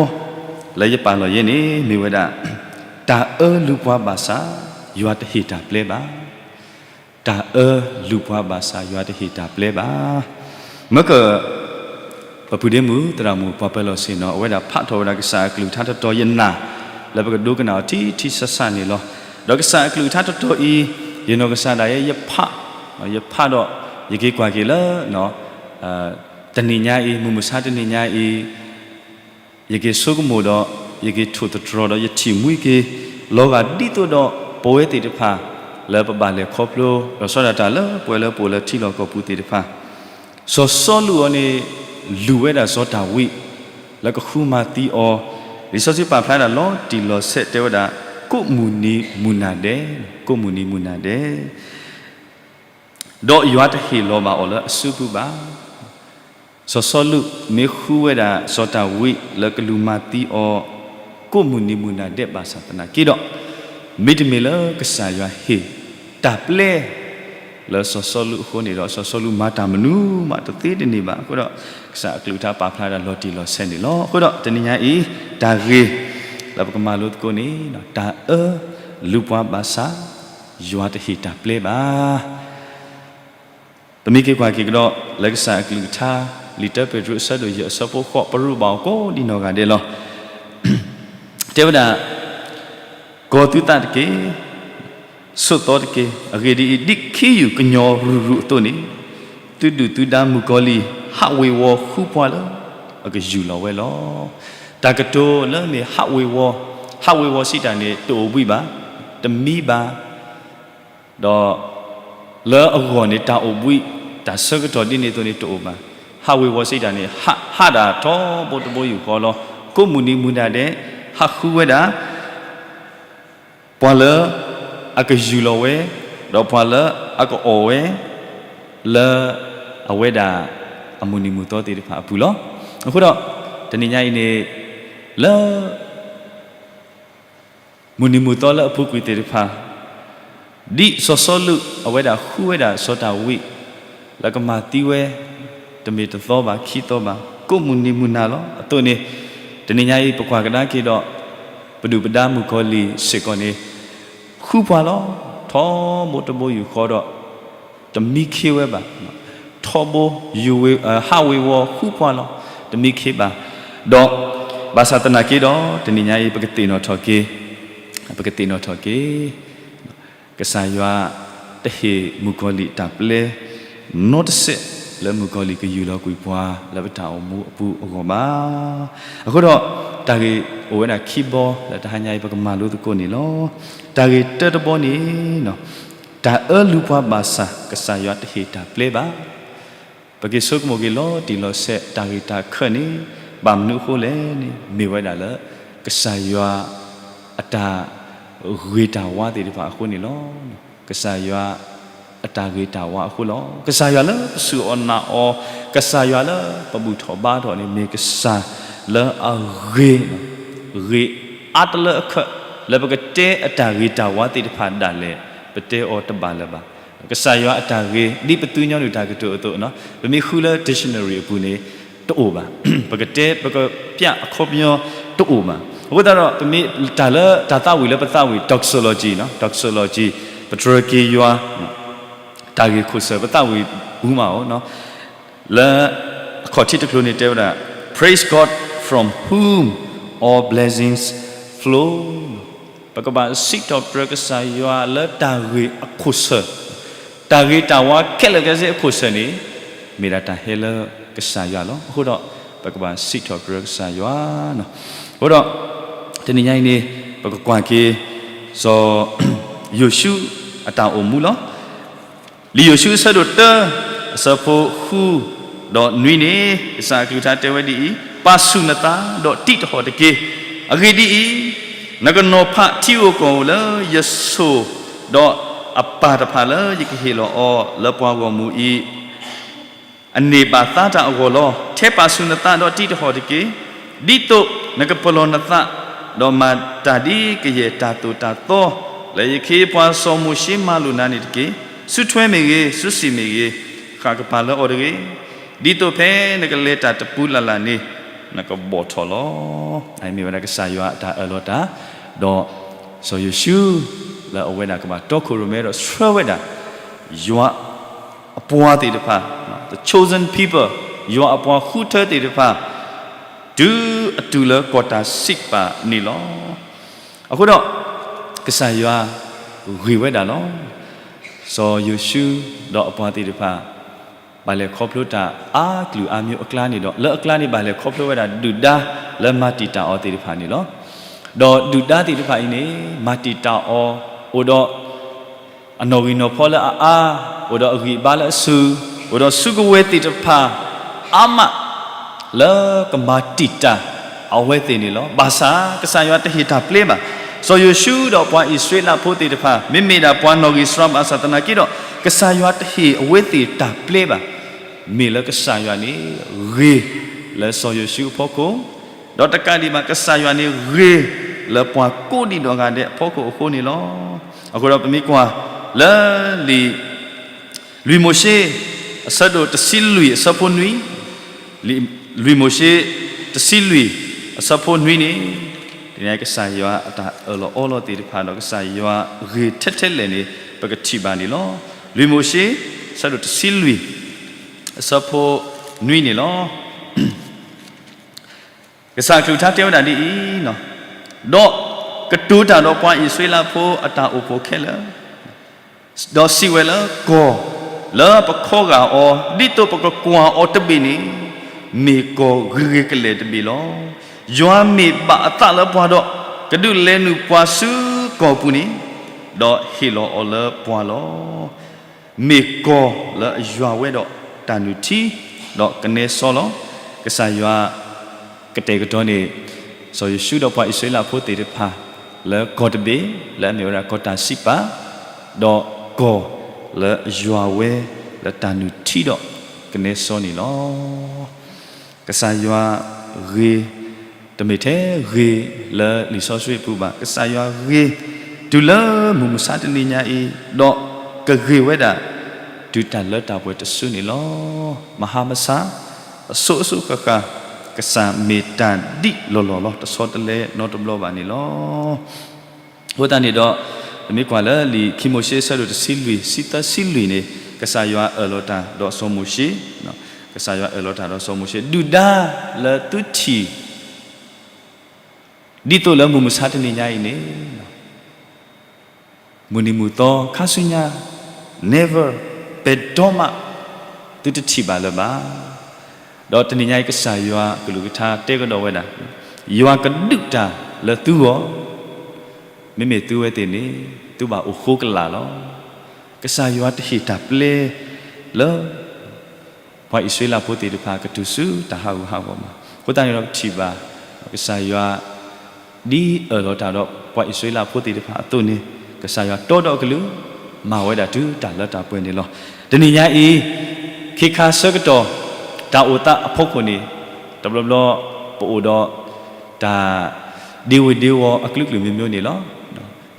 လၢယပာ်လီၤယဲန့ၣ် မ့ၢ်ဝဲဒၣ် တၢ်အၢလူၤပှၤဘၣ်ဆၣ် ယွၤတဟ့ၣ်တၢ်ပျဲဘၣ်. တၢ်အၢလူၤပှၤဘၣ်ဆၣ် ယွၤတဟ့ၣ်တၢ်ပျဲဘၣ်. မ့ၢ်က ပပုၢ်ဒ့မုၣ်သရၣ်မုၣ်ပှၤပၢၤလီၢ်ဆ့ၣ်နီၤ အဝဲဒၣ်ဖးထီၣ်ဝဲဒၣ်ကစၢ်အကလုၢ်ကထါတတီၤယနာ် လၢပကဒိကနၣ်အီၤထံထံဆးဆးန့ၣ်လီၤ. ဒီးကစၢ်အကလုၢ်ကထါတတီၤအံၤ ယနီၢ်ကစၢ်ဒၣ်ယဲ ယဖး, ယဖးဒီး ယက့ၤကွၢ်က့ၤလၢ တနံၤညါအံၤ မုၢ်မဆါတနံၤညါအံၤ ယက့ၤဆိကမိၣ်ဒီး ယက့ၤထိၣ်သတြီၤဒီး ယထံၣ်မှံက့ၤ လီၤဂာ်ဒ်သိးဒီး ပဝဲသ့ၣ်တဖၣ် လၢပဘၣ်လဲၤခီဖျိ ဒီးဆီဒၣ်တၢ်လၢပှဲၤလၢပအိၣ်လၢထံလီၢ်ကီၢ်ပူၤသ့ၣ်တဖၣ် စီၤစီလူးအံၤန့ၣ် လူၤဝဲဒၣ်စီၤဒၤဝံး လၢကဃုမၤသံအီၤ, လံာ်စီဆှံပာ်ဖျါဒၣ်လီၤတံၢ်လီၤဆဲးတဲဝဲဒၣ် ကိးမုၢ်နံၤမုၢ်နၤဒဲး, ကိးမုၢ်နံၤမုၢ်နၤဒဲး ဒီးယွၤတဟ့ၣ်လီၤဘၣ်အီၤလၢအစုပူၤဘၣ်. စီၤစီလူးမ့ၢ်ဃုဝဲဒၣ်စီၤဒၤဝံးလၢကလူၤမၤသံအီၤ ကိးမုၢ်နံၤမုၢ်နၤဒဲးဘၣ်ဆၣ်သနာ်က့ဒီး, မ့တမ့ၢ်လၢကစၢ်ယွၤဟ့ၣ်တၢ်ပျဲ လၢစီၤစီလူးအဃိန့ၣ်ဒီး စီၤစီလူးမၤတၢ်မနုၤမးတသ့တန့ၢ်ဘၣ်. အဃိဒီး ကစၢ်အကလုၢ်ကထါပာ်ဖျါဒၣ်လီၤတံၢ်လီၤဆဲးန့ၣ်လီၤ. အဃိဒီးတနံၤညါအံၤ တၢ်ဂ့ၢ် လၢပကမၤလိသကိးန့ၣ် တၢ်အၢလူၤပှၤဘၣ်ဆၣ် ယွၤတဟ့ၣ်တၢ်ပျဲဘၣ်. ပမ့ၢ်က့ၤကွၢ်က့ၤကဒီး လၢကစၢ်အကလုၢ်ကထါ လံာ်တၢပ့းတရူးအဆၢဒိၣ်ယဲၢ်အဆၢဖိဃိး ပရူးဘၣ်အီၤကိးဒံနီၢ်ဂၤဒဲးလီၤ. တဲဝဲဒၣ် ကီၤသုသးတက့ၢ်, ဆိးသီတက့ၢ်. အဂ့ၢ်ဒ်အံၤ, ဒ်ခ့ယုၢ်ကညီၤရုၢ်ရုၢ်အသိးန့ၣ်, သုဒုၣ်သုဒါမုၣ်ကီၤလံၢ် ဟးဝ့ၤဝီၤဃုပှၤလၢ အကယူၢ်လီၤဝဲလီၤ. တၢ်ကတိၤလၢမ့ၢ်ဟးဝ့ၤဝီၤ, ဟးဝ့ၤဝီၤစံးတၢ်န့ၣ် တအိၣ်ဘှံးဘၣ်, တမံဘၣ်, ဒီး လၢအဂီၢ်န့ၣ် တၢ်အိၣ်ဘှံး, တၢ်ဆၢကတီၢ်ဒ်န့ၣ်အသိးန့ၣ်တအိၣ်ဘၣ်. ဟးဝ့ၤဝီၤစံးတၢ်န့ၣ် ဟး, ဟးဒၣ်ထီဘိတဘိယူၢ်ဃီလီၤ. ကိးမုၢ်နံၤမုၢ်နၤဒဲး ဟးဃုဝဲဒၣ် ပှၤလၢအကယူၢ်လီၤဝဲ, ဒီးပှၤလၢအကအီၣ်ဝဲ လၢအဝဲဒၣ်အမုၢ်နံၤမုၢ်သီသ့ၣ်တဖၣ်အပူၤလီၤ. အဃိဒီး တနံၤညါအံၤန့ၣ် လၢ မုၢ်နံၤမုၢ်သီလၢအပူၤကွံာ်သ့ၣ်တဖၣ်, ဒ်စီၤစီလူးအဝဲဒၣ်ဃုဝဲဒၣ်စီၤဒၤဝံး လၢကမၤသံဝဲ တမ့ၢ်တသီဘၣ်ခံသီဘၣ် ကိးမုၢ်နံၤမုၢ်နၤလီၤ. အသိးန့ၣ် တနံၤညါအံၤ ပကွၢ်ကဒါက့ၤဒီး ပဒုၣ်ပဒါမုၣ်ကီၤလံၢ်စ့ၢ်ကီးန့ၣ် ဃုပှၤလီၤ. ထီဘိတဘိယူၢ်ဃီဒီး တမံခ့ဝဲဘၣ်. ထီဘိ ဟးဝ့ၤဝီၤဃုပှၤလီၤ. တမံခ့ဘၣ်. ဒီးဘၣ်ဆၣ်သနာ်က့ဒီး တနံၤညါအံၤ ပကသ့ၣ်နီၣ်ထီၣ်က့ၤ, ပကသ့ၣ်နီၣ်ထီၣ်က့ၤ ကစၢ်ယွၤတဟ့ၣ်မုၣ်ကီၤလံၢ်တၢ်ပျဲ နီတစဲး လၢမုၣ်ကီၤလံၢ်ကယူၢ်လီၤကွံာ်ပှၤလၢပတၢ်အိၣ်မူအပူၤအဂီၢ်ဘၣ်. အဃိဒီး တၢ်ဂ့ၢ်အိၣ်ဝဲဒၣ်ခံဘီလၢတဟါညါအံၤ ပကမၤလိသကိးန့ၣ်လီၤ. တၢ်ဂ့ၢ်တၢတဘီန့ၣ် တၢ်အၢလူပှၤဘၣ်ဆၣ် ကစၢ်ယွၤတဟ့ၣ်တၢ်ပျဲဘၣ်. ပက့ၤဆိကမိၣ်က့ၤလီၤတံၢ်လီၤဆဲး တၢ်ဂ့ၢ်တၢ်ခၢၣ်န့ၣ် ဘၣ်မနုၤအဃိလဲၣ်န့ၣ် မ့ၢ်ဝဲဒၣ်လၢ ကစၢ်ယွၤ အတၢ်ဂ့ၤတၢ်ဝါသ့ၣ်တဖၣ်အဃိန့ၣ်လီၤ. ကစၢ်ယွၤ အတၢ်ဂ့ၤတၢ်ဝါအဃိလီၤ. ကစၢ်ယွၤလၢပစူၢ်အီၤနာ်အီၤ, ကစၢ်ယွၤလၢပဘူၣ်ထီၣ်ဘါထီၣ်န့ၣ် မ့ၢ်ကစၢ်လၢအဂ့ၤ, ဂ့ၤအါတလၢအခၢး လၢပကတဲအတၢ်ဂ့ၤတၢ်ဝါသ့ၣ်တဖၣ်ဒၣ်လဲာ် ပတဲအီၤတဘၣ်လၢၤဘၣ်. ကစၢ်ယွၤအတၢ်ဂ့ၤ ဒ်ပသ့ၣ်ညါနုာ်တၢ်ကတိၤအသိး, ပမ့ၢ်ဃုလၢ dictionary အပူၤန့ၣ် တအိၣ်ဘၣ်. ပကတဲ ပကပျးအခီပညီတအိၣ်ဘၣ်. အဃိသတးဒီး ပမ့ၢ်တၢ်လၢတၢ်သးဝံၣ်လၢပသးဝံၣ် doxology, doxology ပတြၢၤက့ၤယွၤ တၢ်ဂ့ၢ်ခိၣ်စၢၢ် ပသးဝံၣ်ပူၤမးအီၤ, လၢအခီၣ်ထံးတကျိၤန့ၣ်တဲဝဲဒၣ် Praise God from whom all blessings flow. ပကဘၣ်စံးထီၣ်ပတြၢၤကစၢ်ယွၤလၢတၢ်ဂ့ၢ်အခိၣ်စၢၢ်, တၢ်ဂ့ၤတၢ်ဝါခဲလၢာ်ခဲဆ့အခိၣ်စၢၢ်န့ၣ် မ့ၢ်ဒၣ်တၢ်ဟဲလၢကစၢ်ယွၤလီၤ. အဃိဒီး ပကဘၣ်စံးထီၣ်ပတြၢၤကစၢ်ယွၤလီၤ. အဃိဒီး တနံၤညါအံၤန့ၣ် ပကကွၢ်က့ၤ စီၤယိၤၡူအတၢ်အိၣ်မူလီၤ. လံာ်ယိၤၡူအဆၢဒိၣ်တၢ အဆၢဖိဃု ဒီးနွံန့ၣ် ကစၢ်အကလုၢ်ကထါတဲဝဲဒ်အံၤ, ပာ်ဆူၣ်နသး ဒီးတံးတဟီၣ်တက့ၢ်. အဂ့ၢ်ဒ်အံၤ, နကနီၤဖးထံဧိၤကီၢ်ဧိၤလၢယဆိၣ်, ဒီးအပၢ်တဖၣ်လၢယကဟ့ၣ်လီၤအီၤလၢပှၤဂီၢ်မုၢ်အံၤ အန့ၢ်ဘၣ်သါတၢ်အဂီၢ်လီၤ. ထဲပာ်ဆူၣ်နသးဒီးတံးတဟီၣ်တက့ၢ်. ဒ်သိးနကပလီၢ်နသး, ဒီးမၤတၢ်ဒ်ကယဲၢ်တၢ်သိၣ်တၢ်သီ, လၢယခ့ယပှၤစီၤမိၤၡ့မၤလိာ်နၤန့ၣ်တက့ၢ်. စုထွဲမ့ၢ်ဂ့ၤ, စုစံၣ်မ့ၢ်ဂ့ၤ, ဃၣ်ကပၤလၢအီၤတဂ့ၤ. ဒ်သိးဖဲနကလဲၤတၢ်တပူၤလၢ်လၢ်န့ၣ် နကဘီၣ်ထီၣ်လီၤ. မ့ၢ်ဝဲဒၣ်ကစၢ်ယွၤအတၢ်အၢၣ်လီၤတၢ်, ဒီးစီၤယိၤၡူ လၢအဝဲဒၣ်ကဘၣ်တီခိၣ်ရိၣ်မဲဒီးဆှၢဝဲဒၣ် ယွၤ အပှၤသ့ၣ်တဖၣ်, the chosen people, ယွၤအပှၤဃုထၢသ့ၣ်တဖၣ်, တုၤအတုၤလၢကီၢ်တၢ်စံးပာ်န့ၣ်လီၤ. အဃိဒီး ကစၢ်ယွၤဂ့ၤဝဲဒၣ်လီၤ. စီၤယိၤၡူဒီးအပှၤသ့ၣ်တဖၣ် ဘၣ်လဲၤခီဖျိတၢ်အါကလုာ်အါမျိုးအကျါန့ၣ်ဒီး လၢအကျါန့ၣ် ဘၣ်လဲၤခီဖျိဝဲဒၣ်ဒုၣ်ဒါလၢမၤတံာ်တာ်အီၤသ့ၣ်တဖၣ်န့ၣ်လီၤ. ဒီးဒုၣ်ဒါသ့ၣ်တဖၣ်အံၤန့ၣ် မၤတံာ်တာ်အီၤ အိၣ်ဒီး အနီၣ်ဂံၢ်နီၣ်ဖီလၢအအါ, အိၣ်ဒီးအဂံၢ်အဘါလၢအစု, အိၣ်ဒီးစုကဝဲၤသ့ၣ်တဖၣ် အါမး လၢကမၤတံာ်တာ်အဝဲသ့ၣ်န့ၣ်လီၤ. ဘၣ်ဆၣ်ကစၢ်ယွၤတဟ့ၣ်တၢ်ပျဲဘၣ်. စီၤယိၤၡူဒီးပှၤအံၣ်စရ့လးဖိသ့ၣ်တဖၣ် မ့မ့ၢ်ဒၣ်ပှၤနီၣ်ဂံၢ်စှၤဘၣ်ဆၣ်သနာ်က့ဒီး ကစၢ်ယွၤတဟ့ၣ်အဝဲသ့ၣ်တၢ်ပျဲဘၣ်. မ့ၢ်လၢကစၢ်ယွၤန့ၣ် ဂ့ၤလၢစီၤယိၤၡူအဖီခိၣ်, ဒီးတကးဒံးဘၣ် ကစၢ်ယွၤန့ၣ်ဂ့ၤလၢပှၤကိးဒံးနီၢ်ဂၤဒဲးအဖီခိၣ်အဃိန့ၣ်လီၤ. အဃိဒီးပမ့ၢ်ကွၢ်လၢလံာ် လွံၢ်မိၤၡ့ အဆၢဒိၣ်တဆံလွံၢ်အဆၢဖိနွံ, လွံၢ်မိၤၡ့ တဆံလွံၢ်အဆၢဖိနွံန့ၣ်, ဒ်န့ၣ်ကစၢ်ယွၤအတၢ်အၢၣ်လီၤအီလီၤသ့ၣ်တဖၣ်ဒီး ကစၢ်ယွၤဂ့ၤထဲထဲလဲၣ်န့ၣ် ပကထံၣ်ဘၣ်န့ၣ်လီၤ. လွံၢ်မိၤၡ့ အဆၢဒိၣ်တဆံလွံၢ် အဆၢဖိနွံန့ၣ်လီၤ. ကစၢ်အကလုၢ်ကထါတဲဝဲဒၣ်ဒ်အံၤ, ဒီးကတိၤတၢ်ဒီးပှၤအံၣ်စရ့လးဖိအတၢ်အိၣ်ဖှိၣ်ခဲလၢာ်, ဒီးစံးဝဲလၢ ကီၢ်လၢပခီဂာ်အီၤ ဒ်သိးပကကွၢ်အီၤတဘ့ၣ်န့ၣ်, မ့ၢ်ကီၢ်ဂ့ၤဂ့ၤကလဲာ်တဘ့ၣ်လီၤ. ယွၤမ့ၢ်ဘၣ်အသးလၢပှၤဒီး ကဒုးလဲၤနုာ်ပှၤဆူကီၢ်ပူၤန့ၣ်, ဒီးဟ့ၣ်လီၤအီၤလၢပှၤလီၤ. မ့ၢ်ကီၢ်လၢအယွၤဝဲဒီးတၢ်နုၢ်ထံ ဒီးကနဲစီလီၤ. ကစၢ်ယွၤကတဲာ်ကတီၤန့ၣ် စီၤယိၤၡူဒီးပှၤအံၣ်စရ့လးဖိသ့ၣ်တဖၣ် လၢကီၢ်တဘ့ၣ် လၢအမ့ၢ်ဝဲဒၣ်ကီၢ်တၢ်စံးပာ်, ဒီးကီၢ်လၢယွၤဝဲလၢတၢ်နုၢ်ထံဒီးကနဲစီန့ၣ်လီၤ. ကစၢ်ယွၤဂ့ၤ, တမ့ၢ်ထဲဂ့ၤလၢလံာ်စီဆှံအပူၤဘၣ်, ကစၢ်ယွၤဂ့ၤ တုၤလၢမုၢ်မဆါတနံၤညါအံၤ, ဒီးကဂ့ၤဝဲဒၣ် တုၤတၢ်လၢတၢ်ပှဲၤတစုန့ၣ်လီၤ. မဟါမဆါ အစိၤအစိၤဃၣ်ဃၣ် ကစၢ်မ့ၢ်တၢ်ဒ်လီၢ်လီၢ်လီၤ, တဆီတလဲနီတဘျီဘၣ်န့ၣ်လီၤ. အဃိသတးန့ၣ်ဒီး ပမ့ၢ်ကွၢ်လၢလံာ်ခံမိၤၡ့အဆၢဒိၣ်တဆံလွံၢ် ဆံသၢဆံလွံၢ်န့ၣ် ကစၢ်ယွၤအၢၣ်လီၤတၢ်ဒီးစီၤမိၤၡ့, ကစၢ်ယွၤအၢၣ်လီၤတၢ်ဒီးစီၤမိၤၡ့ ဒုၣ်ဒါလၢသုထံၣ် ဒ်သိးလၢမုၢ်မဆါတနံၤညါအံၤန့ၣ် မုၢ်နံၤမုၢ်သီခါဆူညါ never ပဲၤဒီမး သုတထံၣ်ဘၣ်လၢၤဘၣ်. ဒီးတနံၤညါအံၤ ကစၢ်ယွၤကလုၢ်ကထါတဲကဒီးဝဲဒၣ်, ယွၤကဒုးတၢ်လၢသုဂီၢ်, မ့မ့ၢ်သုဝဲသ့ၣ်န့ၣ် သုဘၣ်အိၣ်ဃိကလာ်လီၤ. ကစၢ်ယွၤတဟ့ၣ်တၢ်ပျဲလၢ ပှၤအံၣ်စရ့လးဖိသ့ၣ်တဖၣ် ကတုၤဆူတၢ်ဟးဂူာ်ဟးဂီၤဘၣ်. အဃိသတးန့ၣ်ဒီး ပထံၣ်ဘၣ် ကစၢ်ယွၤ ဒ်အၢၣ်လီၤတၢ်ဒီးပှၤအံၣ်စရ့လးဖိသ့ၣ်တဖၣ်အသိးန့ၣ် ကစၢ်ယွၤတီဒီးအကလုၢ် မၤဝဲဒၣ်တုၤတၢ်လၢတၢ်ပှဲၤန့ၣ်လီၤ. တနံၤညါအံၤ ခ့ခါဆၢကတီၢ် တၢ်အိၣ်သးအဖီခိၣ်န့ၣ် တဘျီဘျီ ပအိၣ်ဒီး တၢ် ဒ့ဝ့ၤဒ့ဝီၤအကလုာ်ကလုာ်မ့ၢ်မ့ၢ်န့ၣ်လီၤ.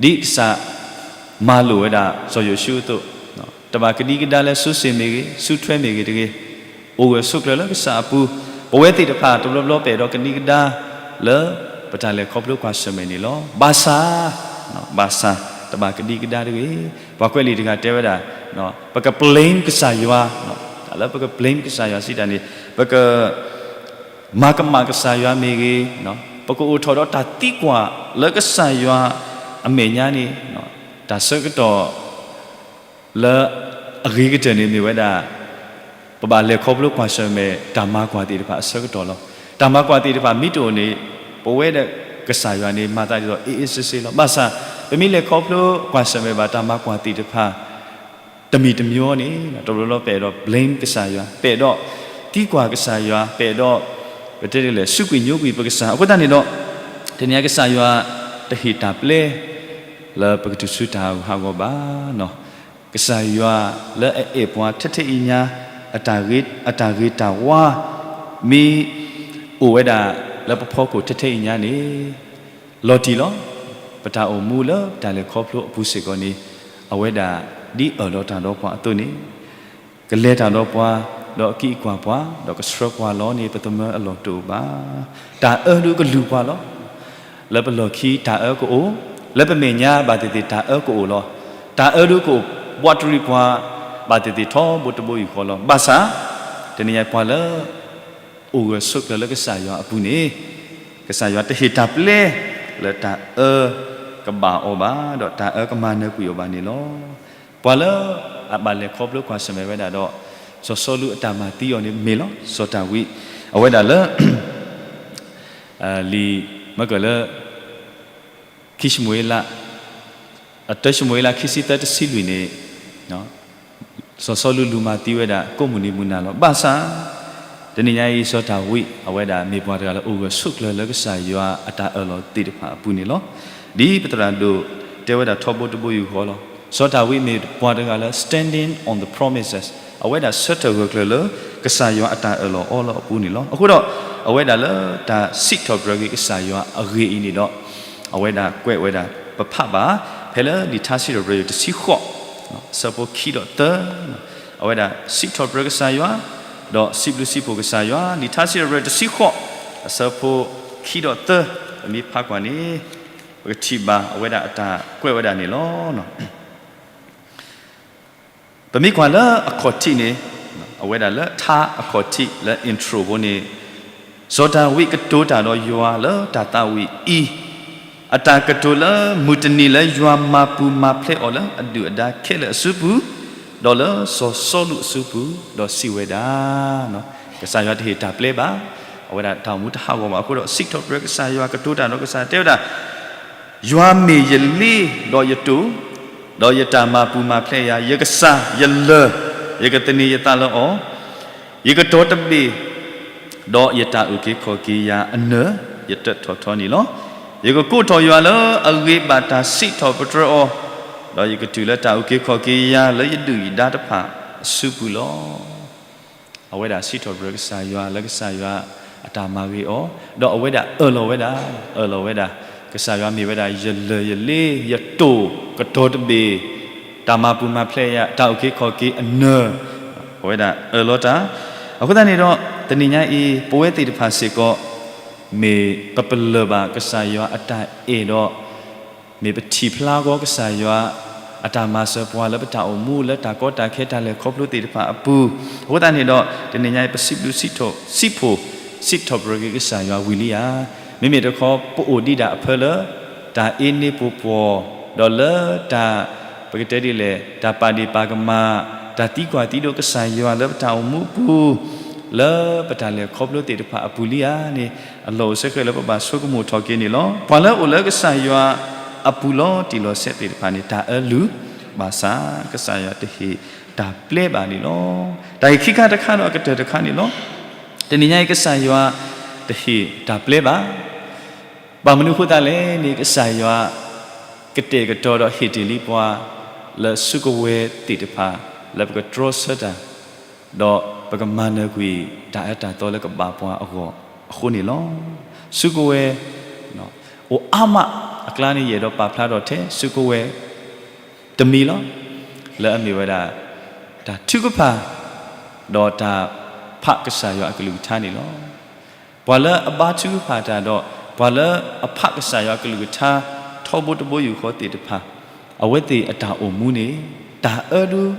ဒ်ကစၢ်မၤလိာ်ဝဲဒၣ်စီၤယိၤၡူအသိး, တဘၣ်ကဒံကဒါလၢ စုစ့ၣ်မ့ၢ်ဂ့ၤ စုထွဲမ့ၢ်ဂ့ၤတဂ့ၤ, အိၣ်ဂၢၢ်ဆိးကျၢၤလၢကစၢ်အပူၤ, ပဝဲသ့ၣ်တဖၣ် တဘျီဘျီပအဲၣ်ဒိးကဒံကဒါလၢ ပတၢ်လဲၤခီဖျိကွၢ်ဆၢၣ်မဲာ်န့ၣ်လီၤ. ဘၣ်ဆၣ်, ဘၣ်ဆၣ် တဘၣ်ကဒံကဒါတဂ့ၤ. ပှၤကွဲးလံာ်တဂၤတဲဝဲဒၣ်, ပက blame ကစၢ်ယွၤ, တၢ်လၢပက blame ကစၢ်ယွၤစံးတၢ်န့ၣ် ပက မၤကမၣ်ကစၢ်ယွၤမ့ၢ်ဂ့ၤ, ပကအိၣ်ထီၣ်ဒီးတၢ်သံကွၢ်လၢကစၢ်ယွၤအမဲာ်ညါန့ၣ်, တၢ်ဆၢကတီၢ်လၢအဂ့ၤကတၢၢ်န့ၣ်မ့ၢ်ဝဲဒၣ် ပဘၣ်လဲၤခီဖျိကွၢ်ဆၢၣ်မဲာ်တၢ်မၤကွၢ်သ့ၣ်တဖၣ်အဆၢကတီၢ်လီၤ. တၢ်မၤကွၢ်သ့ၣ်တဖၣ်မ့ၢ်တအိၣ်န့ၣ် ပဝဲဒီးကစၢ်ယွၤန့ၣ် မၤသးဒ်သိး အ့ၣ်အ့ၣ်စ့စ့လီၤ. ဘၣ်ဆၣ် ပမ့ၢ်လဲၤခီဖျိကွၢ်ဆၢၣ်မဲာ်ဘၣ်တၢ်မၤကွၢ်သ့ၣ်တဖၣ် တမံၤတမံၤန့ၣ် တဘျီဘျီပအဲၣ်ဒိး blame ကစၢ်ယွၤ, ပအဲၣ်ဒိးသံကွၢ်ကစၢ်ယွၤ, ပအဲၣ်ဒိး ပတဲဒ်လဲၣ် စူးကွံာ်ညိကွံာ်ပကစၢ်. အဃိသတးန့ၣ်ဒီး တနံၤအံၤကစၢ်ယွၤတဟ့ၣ်တၢ်ပျဲ လၢပကတုၤဆူတၢ်ဟးဂူာ်ဟးဂီၤဘၣ်. ကစၢ်ယွၤလၢအအဲၣ်ပှၤထဲထဲအံၤညါ အတၢ်ဂ့ၤတၢ်ဝါ မ့ၢ်အိၣ်ဝဲဒၣ်လၢပဖီခိၣ်ထဲထဲအံၤညါန့ၣ် လီၤတံၢ်လီၤ. ပတၢ်အိၣ်မူလၢပတၢ်လဲၤခီဖျိအပူၤစ့ၢ်ကီးန့ၣ် အဝဲဒၣ်ဒ်အၢၣ်လီၤတၢ်ဒီးပှၤအသိးန့ၣ် ကလဲၤတၢ်ဒီးပှၤ, ဒီးအကံအကွၢ်ပှၤ, ဒီးကဆှၢပှၤလီၤန့ၣ် ပသမၢအလီၢ်တအိၣ်ဘၣ်. တၢ်အၢဒုးကလုၢ်ပှၤလီၤ. လၢပလီၢ်ခံတၢ်အၢကအိၣ်, လၢပမဲာ်ညါဘၣ်သ့ၣ်သ့ၣ်တၢ်အၢကအိၣ်လီၤ. တၢ်အၢဒုးကအိၣ်ဘှီတရံးပှၤ ဘၣ်သ့ၣ်သ့ၣ်ထီဘိတဘိယူၢ်ဃီလီၤ. ဘၣ်ဆၣ် တနံၤညါပှၤလၢ အိၣ်ဂၢၢ်ဆိးကျၢၤလၢကစၢ်ယွၤအပူၤန့ၣ် ကစၢ်ယွၤတဟ့ၣ်တၢ်ပျဲ လၢတၢ်အၢကဘၣ်အီၤဘၣ်, ဒီးတၢ်အၢကမၤနၢၤကွံာ်အီၤဘၣ်န့ၣ်လီၤ. ပှၤလၢအဘၣ်လဲၤခီဖျိကွၢ်ဆၢၣ်မဲာ်ဝဲဒၣ်ဒီး စီၤစီလူးအတၢ်မၤသံအီၤန့ၣ်မ့ၢ်လီၤ. စီၤတၢ်ဝံး အဝဲဒၣ်လၢ လံာ်မ့ၢ်ကလၢ ခံၡမူၤအ့လး, အတၢ ၡမူၤအ့လး ခံဆံသၢ တဆံလွံၢ်န့ၣ် စီၤစီလူးလူၤမၤသံဝဲဒၣ် ကိးမုၢ်နံၤမုၢ်နၤလီၤ. ဘၣ်ဆၣ် တနံၤညါအံၤ စီၤတၢ်ဝံး အဝဲဒၣ်မ့ၢ်ပှၤတဂၤလၢအိၣ်ဂၢၢ်ဆိးကျၢၤလၢကစၢ်ယွၤအတၢ်အၢၣ်လီၤသ့ၣ်တဖၣ်အပူၤန့ၣ်လီၤ. ဒ်ပသရၣ်ဒိၣ်တဲဝဲဒၣ်ထီဘိတဘိယူၢ်ဃီလီၤ. စီၤတၢ်ဝံးမ့ၢ်ပှၤတဂၤလၢ standing on the promises, အဝဲဒၣ်ဆၢထၢၣ်ဂၢၢ်ကျၢၤလၢ ကစၢ်ယွၤအတၢ်အၢၣ်လီၤအီလီၤအပူၤန့ၣ်လီၤ. အဃိဒီး အဝဲဒၣ်လၢတၢ်စံးထီၣ်ပတြၢၤက့ၤကစၢ်ယွၤအဂ့ၢ်အံၤန့ၣ်ဒီး အဝဲဒၣ်ကွဲးဝဲဒၣ် ပဖးဘၣ် ဖဲလၢလံာ်ထါစံးထီၣ်ပတြၢၤ တဆံဃိး အဆၢဖိခံဒီးသၢ, အဝဲဒၣ်စံးထီၣ်ပတြၢၤကစၢ်ယွၤ, ဒီးစံးဘျုးစံးဖှိၣ်ကစၢ်ယွၤ, လံာ်ထါစံးထီၣ်ပတြၢၤ တဆံဃိး အဆၢဖိခံဒီးသၢ, ပမ့ၢ်ဖးကွၢ်န့ၣ် ပကထံၣ်ဘၣ်အဝဲဒၣ်အတၢ်ကွဲးဝဲဒၣ်န့ၣ်လီၤ. ပမ့ၢ်ကွၢ်လၢအခီၣ်ထံးန့ၣ်, အဝဲဒၣ်လၢထါအခီၣ်ထံးလၢ intro ဖိန့ၣ်, စီၤဒၤဝံးကတိၤတၢ်ဒီးယွၤလၢတၢ်သးဝံၣ်အံၤ, အတၢ်ကတိၤလၢမုၢ်တနံၤလၢယွၤမၤပူၤမၤဖျဲးအီၤလၢအဒုၣ်အဒါခဲလၢာ်အစုပူၤ, ဒီးလၢစီၤစီလူးအစုပူၤ, ဒီးစံးဝဲဒၣ် ကစၢ်ယွၤတဟ့ၣ်တၢ်ပျဲဘၣ်, အဝဲဒၣ်တၢ်အိၣ်မူတဟးဂီၤဘၣ်အဃိဒီး စံးထီၣ်ပတြၢၤကစၢ်ယွၤကတိၤတၢ်ဒီးကစၢ်ယွၤတဲဝဲဒၣ် ယွၤမ့ၢ်ယလ့ဒီးယတိာ်, ဒီးယတၢ်မၤပူၤမၤဖျဲးယၤ, ယကစၢ်ယလၢၢ်, ယကသန့ၤယသးလၢအီၤ, ယကတီၤတဘ့ၣ်, ဒီးယတၢ်အုၣ်က့ၤခီၣ်က့ၤယၤအနၢၤ ယတၢ်ထီၣ်ထီန့ၣ်လီၤ. ယကကိးထီၣ်ယွၤလၢအဂ့ၤဘၣ်တၢ်စံးထီၣ်ပတြၢၤအီၤ, ဒီးယကတုၤလၢတၢ်အုၣ်က့ၤခီၣ်က့ၤယၤလၢယဒုၣ်ယဒါတဖၣ်အစုပူၤလီၤ. အဝဲဒၣ်စံးထီၣ်ပတြၢၤကစၢ်ယွၤလၢကစၢ်ယွၤအတၢ်မၤဂ့ၤအီၤ, ဒီးအဝဲဒၣ်အၢၣ်လီၤဝဲဒၣ်, အၢၣ်လီၤဝဲဒၣ်, ကစၢ်ယွၤမ့ၢ်ဝဲဒၣ်ယလၢၢ်ယလ့ ယတိၢ်ကတီၤတဘ့ၣ်, တၢ်မၤပူၤမၤဖျဲးယၤ, တၢ်အုၣ်က့ၤခီၣ်က့ၤအနၢၤ, အဝဲဒၣ်အၢၣ်လီၤတၢ်. အဃိသတးန့ၣ်ဒီး တနံၤညါအံၤ ပဝဲသ့ၣ်တဖၣ်စ့ၢ်ကီး မ့ၢ်ပပလၢၢ်ဘၣ်ကစၢ်ယွၤအတၢ်အဲၣ်ဒီး မ့ၢ်ပထံၣ်ဖျါဃီကစၢ်ယွၤအတၢ်မၤစၢၤပှၤလၢပတၢ်အိၣ်မူ လၢတၢ်ကီတၢ်ခဲတၢ်လဲၤခီဖျိသ့ၣ်တဖၣ်အပူၤ, အဃိသတးန့ၣ်ဒီး တနံၤညါအံၤ ပစံးဘျုးစံးထီၣ် စံးဖှိၣ် စံးထီၣ်ပတြၢၤက့ၤကစၢ်ယွၤဝံၤလံဧါ. မ့မ့ၢ်တခီ ပအိၣ်ဒံးဒၣ်အဖၢလၢ တၢ်အ့န့ပှိၤပှီၢ်, ဒီးလၢတၢ် ပကတဲဒ်လဲၣ် တၢ်ပာ်ဒ့ၣ်ပာ်ကမၣ်, တၢ်သံကွၢ်သံဒိးကစၢ်ယွၤလၢပတၢ်အိၣ်မူအပူၤ, လၢပတၢ်လဲၤခီဖျိသ့ၣ်တဖၣ်အပူၤလံဧါန့ၣ် အလီၢ်အိၣ်ဆၢဃဲၤလၢပဘၣ်ဆိကမိၣ်ထီၣ်က့ၤန့ၣ်လီၤ. ပှၤလၢအိၣ်လၢကစၢ်ယွၤအပူၤလီၤတံၢ်လီၤဆဲးသ့ၣ်တဖၣ်န့ၣ် တၢ်အၢလုၢ်, ဘၣ်ဆၣ်ကစၢ်ယွၤတဟ့ၣ်တၢ်ပျဲဘၣ်န့ၣ်လီၤ. တၢ်ဂ့ၢ်ခံခါတခါဒီးအကတၢၢ်တခါန့ၣ်လီၤ. တနံၤညါအံၤကစၢ်ယွၤတဟ့ၣ်တၢ်ပျဲဘၣ်. ဘၣ်မနုၤအဃိသတးလဲၣ်န့ၣ် ကစၢ်ယွၤ ကတဲာ်ကတီၤဒီးဟ့ၣ်တ့ၢ်လံပှၤ လၢစုကဝဲၤသ့ၣ်တဖၣ် လၢပကတြီဆၢတၢ် ဒီးပကမၤနၢၤကွံာ်တၢ်အၢတၢ်သီလၢကဘၣ်ပှၤအဂီၢ်အဃိန့ၣ်လီၤ. စုကဝဲၤ အိၣ်အါမးအကျါန့ၣ် ယအဲၣ်ဒိးပာ်ဖျါထီၣ်ထဲ စုကဝဲၤတမံၤလီၤ. လၢအမ့ၢ်ဝဲဒၣ် တၢ်ထုကဖၣ် ဒီးတၢ်ဖးကစၢ်ယွၤအကလုၢ်ကထါန့ၣ်လီၤ. ပှၤလၢအဘါထုကဖၣ်တၢ်ဒီး ပှၤလၢအဖးကစၢ်ယွၤအကလုၢ်ကထါ ထီဘိတဘိယူၢ်ဃီသ့ၣ်တဖၣ် အဝဲသ့ၣ်အတၢ်အိၣ်မူန့ၣ် တၢ်အၢဒုး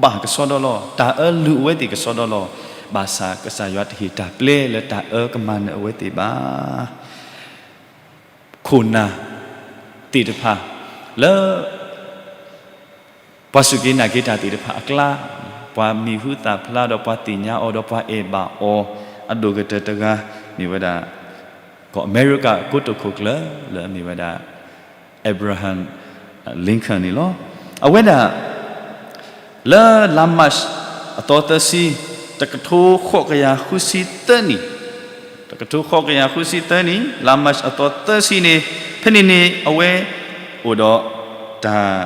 ဘၣ်ကစီဒီလီၤ. တၢ်အၢလုၢ်အဝဲသ့ၣ်ကစီဒီလီၤ. ဘၣ်ဆၣ်ကစၢ်ယွၤတဟ့ၣ်တၢ်ပျဲလၢတၢ်အၢကမၤနၢၤအဝဲသ့ၣ်ဘၣ်. ခိၣ်နၢ်သ့ၣ်တဖၣ် လၢ ပှၤစူၢ်က့ၤနာ်က့ၤတၢ်သ့ၣ်တဖၣ်အကျါ, ပှၤမံၤဟူသၣ်ဖျါဒီးပှၤသ့ၣ်ညါအီၤဒီးပှၤအဲၣ်ဘၣ်အီၤ အဒိၣ်ကတၢၢ်တဂၤ မ့ၢ်ဝဲဒၣ် ကီၢ်အမဲရကၤကိတိာ်ခိၣ်ကျၢၢ် လၢအမ့ၢ်ဝဲဒၣ် Abraham Lincoln န့ၣ်လီၤ. အဝဲဒၣ် လၢလါမၢ်ၡးအသီသၢဆံ တကထိဃိးကယၤဃုဆံသၢနံၣ်, တကထိဃိးကယၤဃုဆံသၢနံၣ် လါမၢ်ၡးအသီသၢဆံန့ၣ် ဖဲန့ၣ်န့ၣ် အဝဲအိၣ်ဒီးတၢ်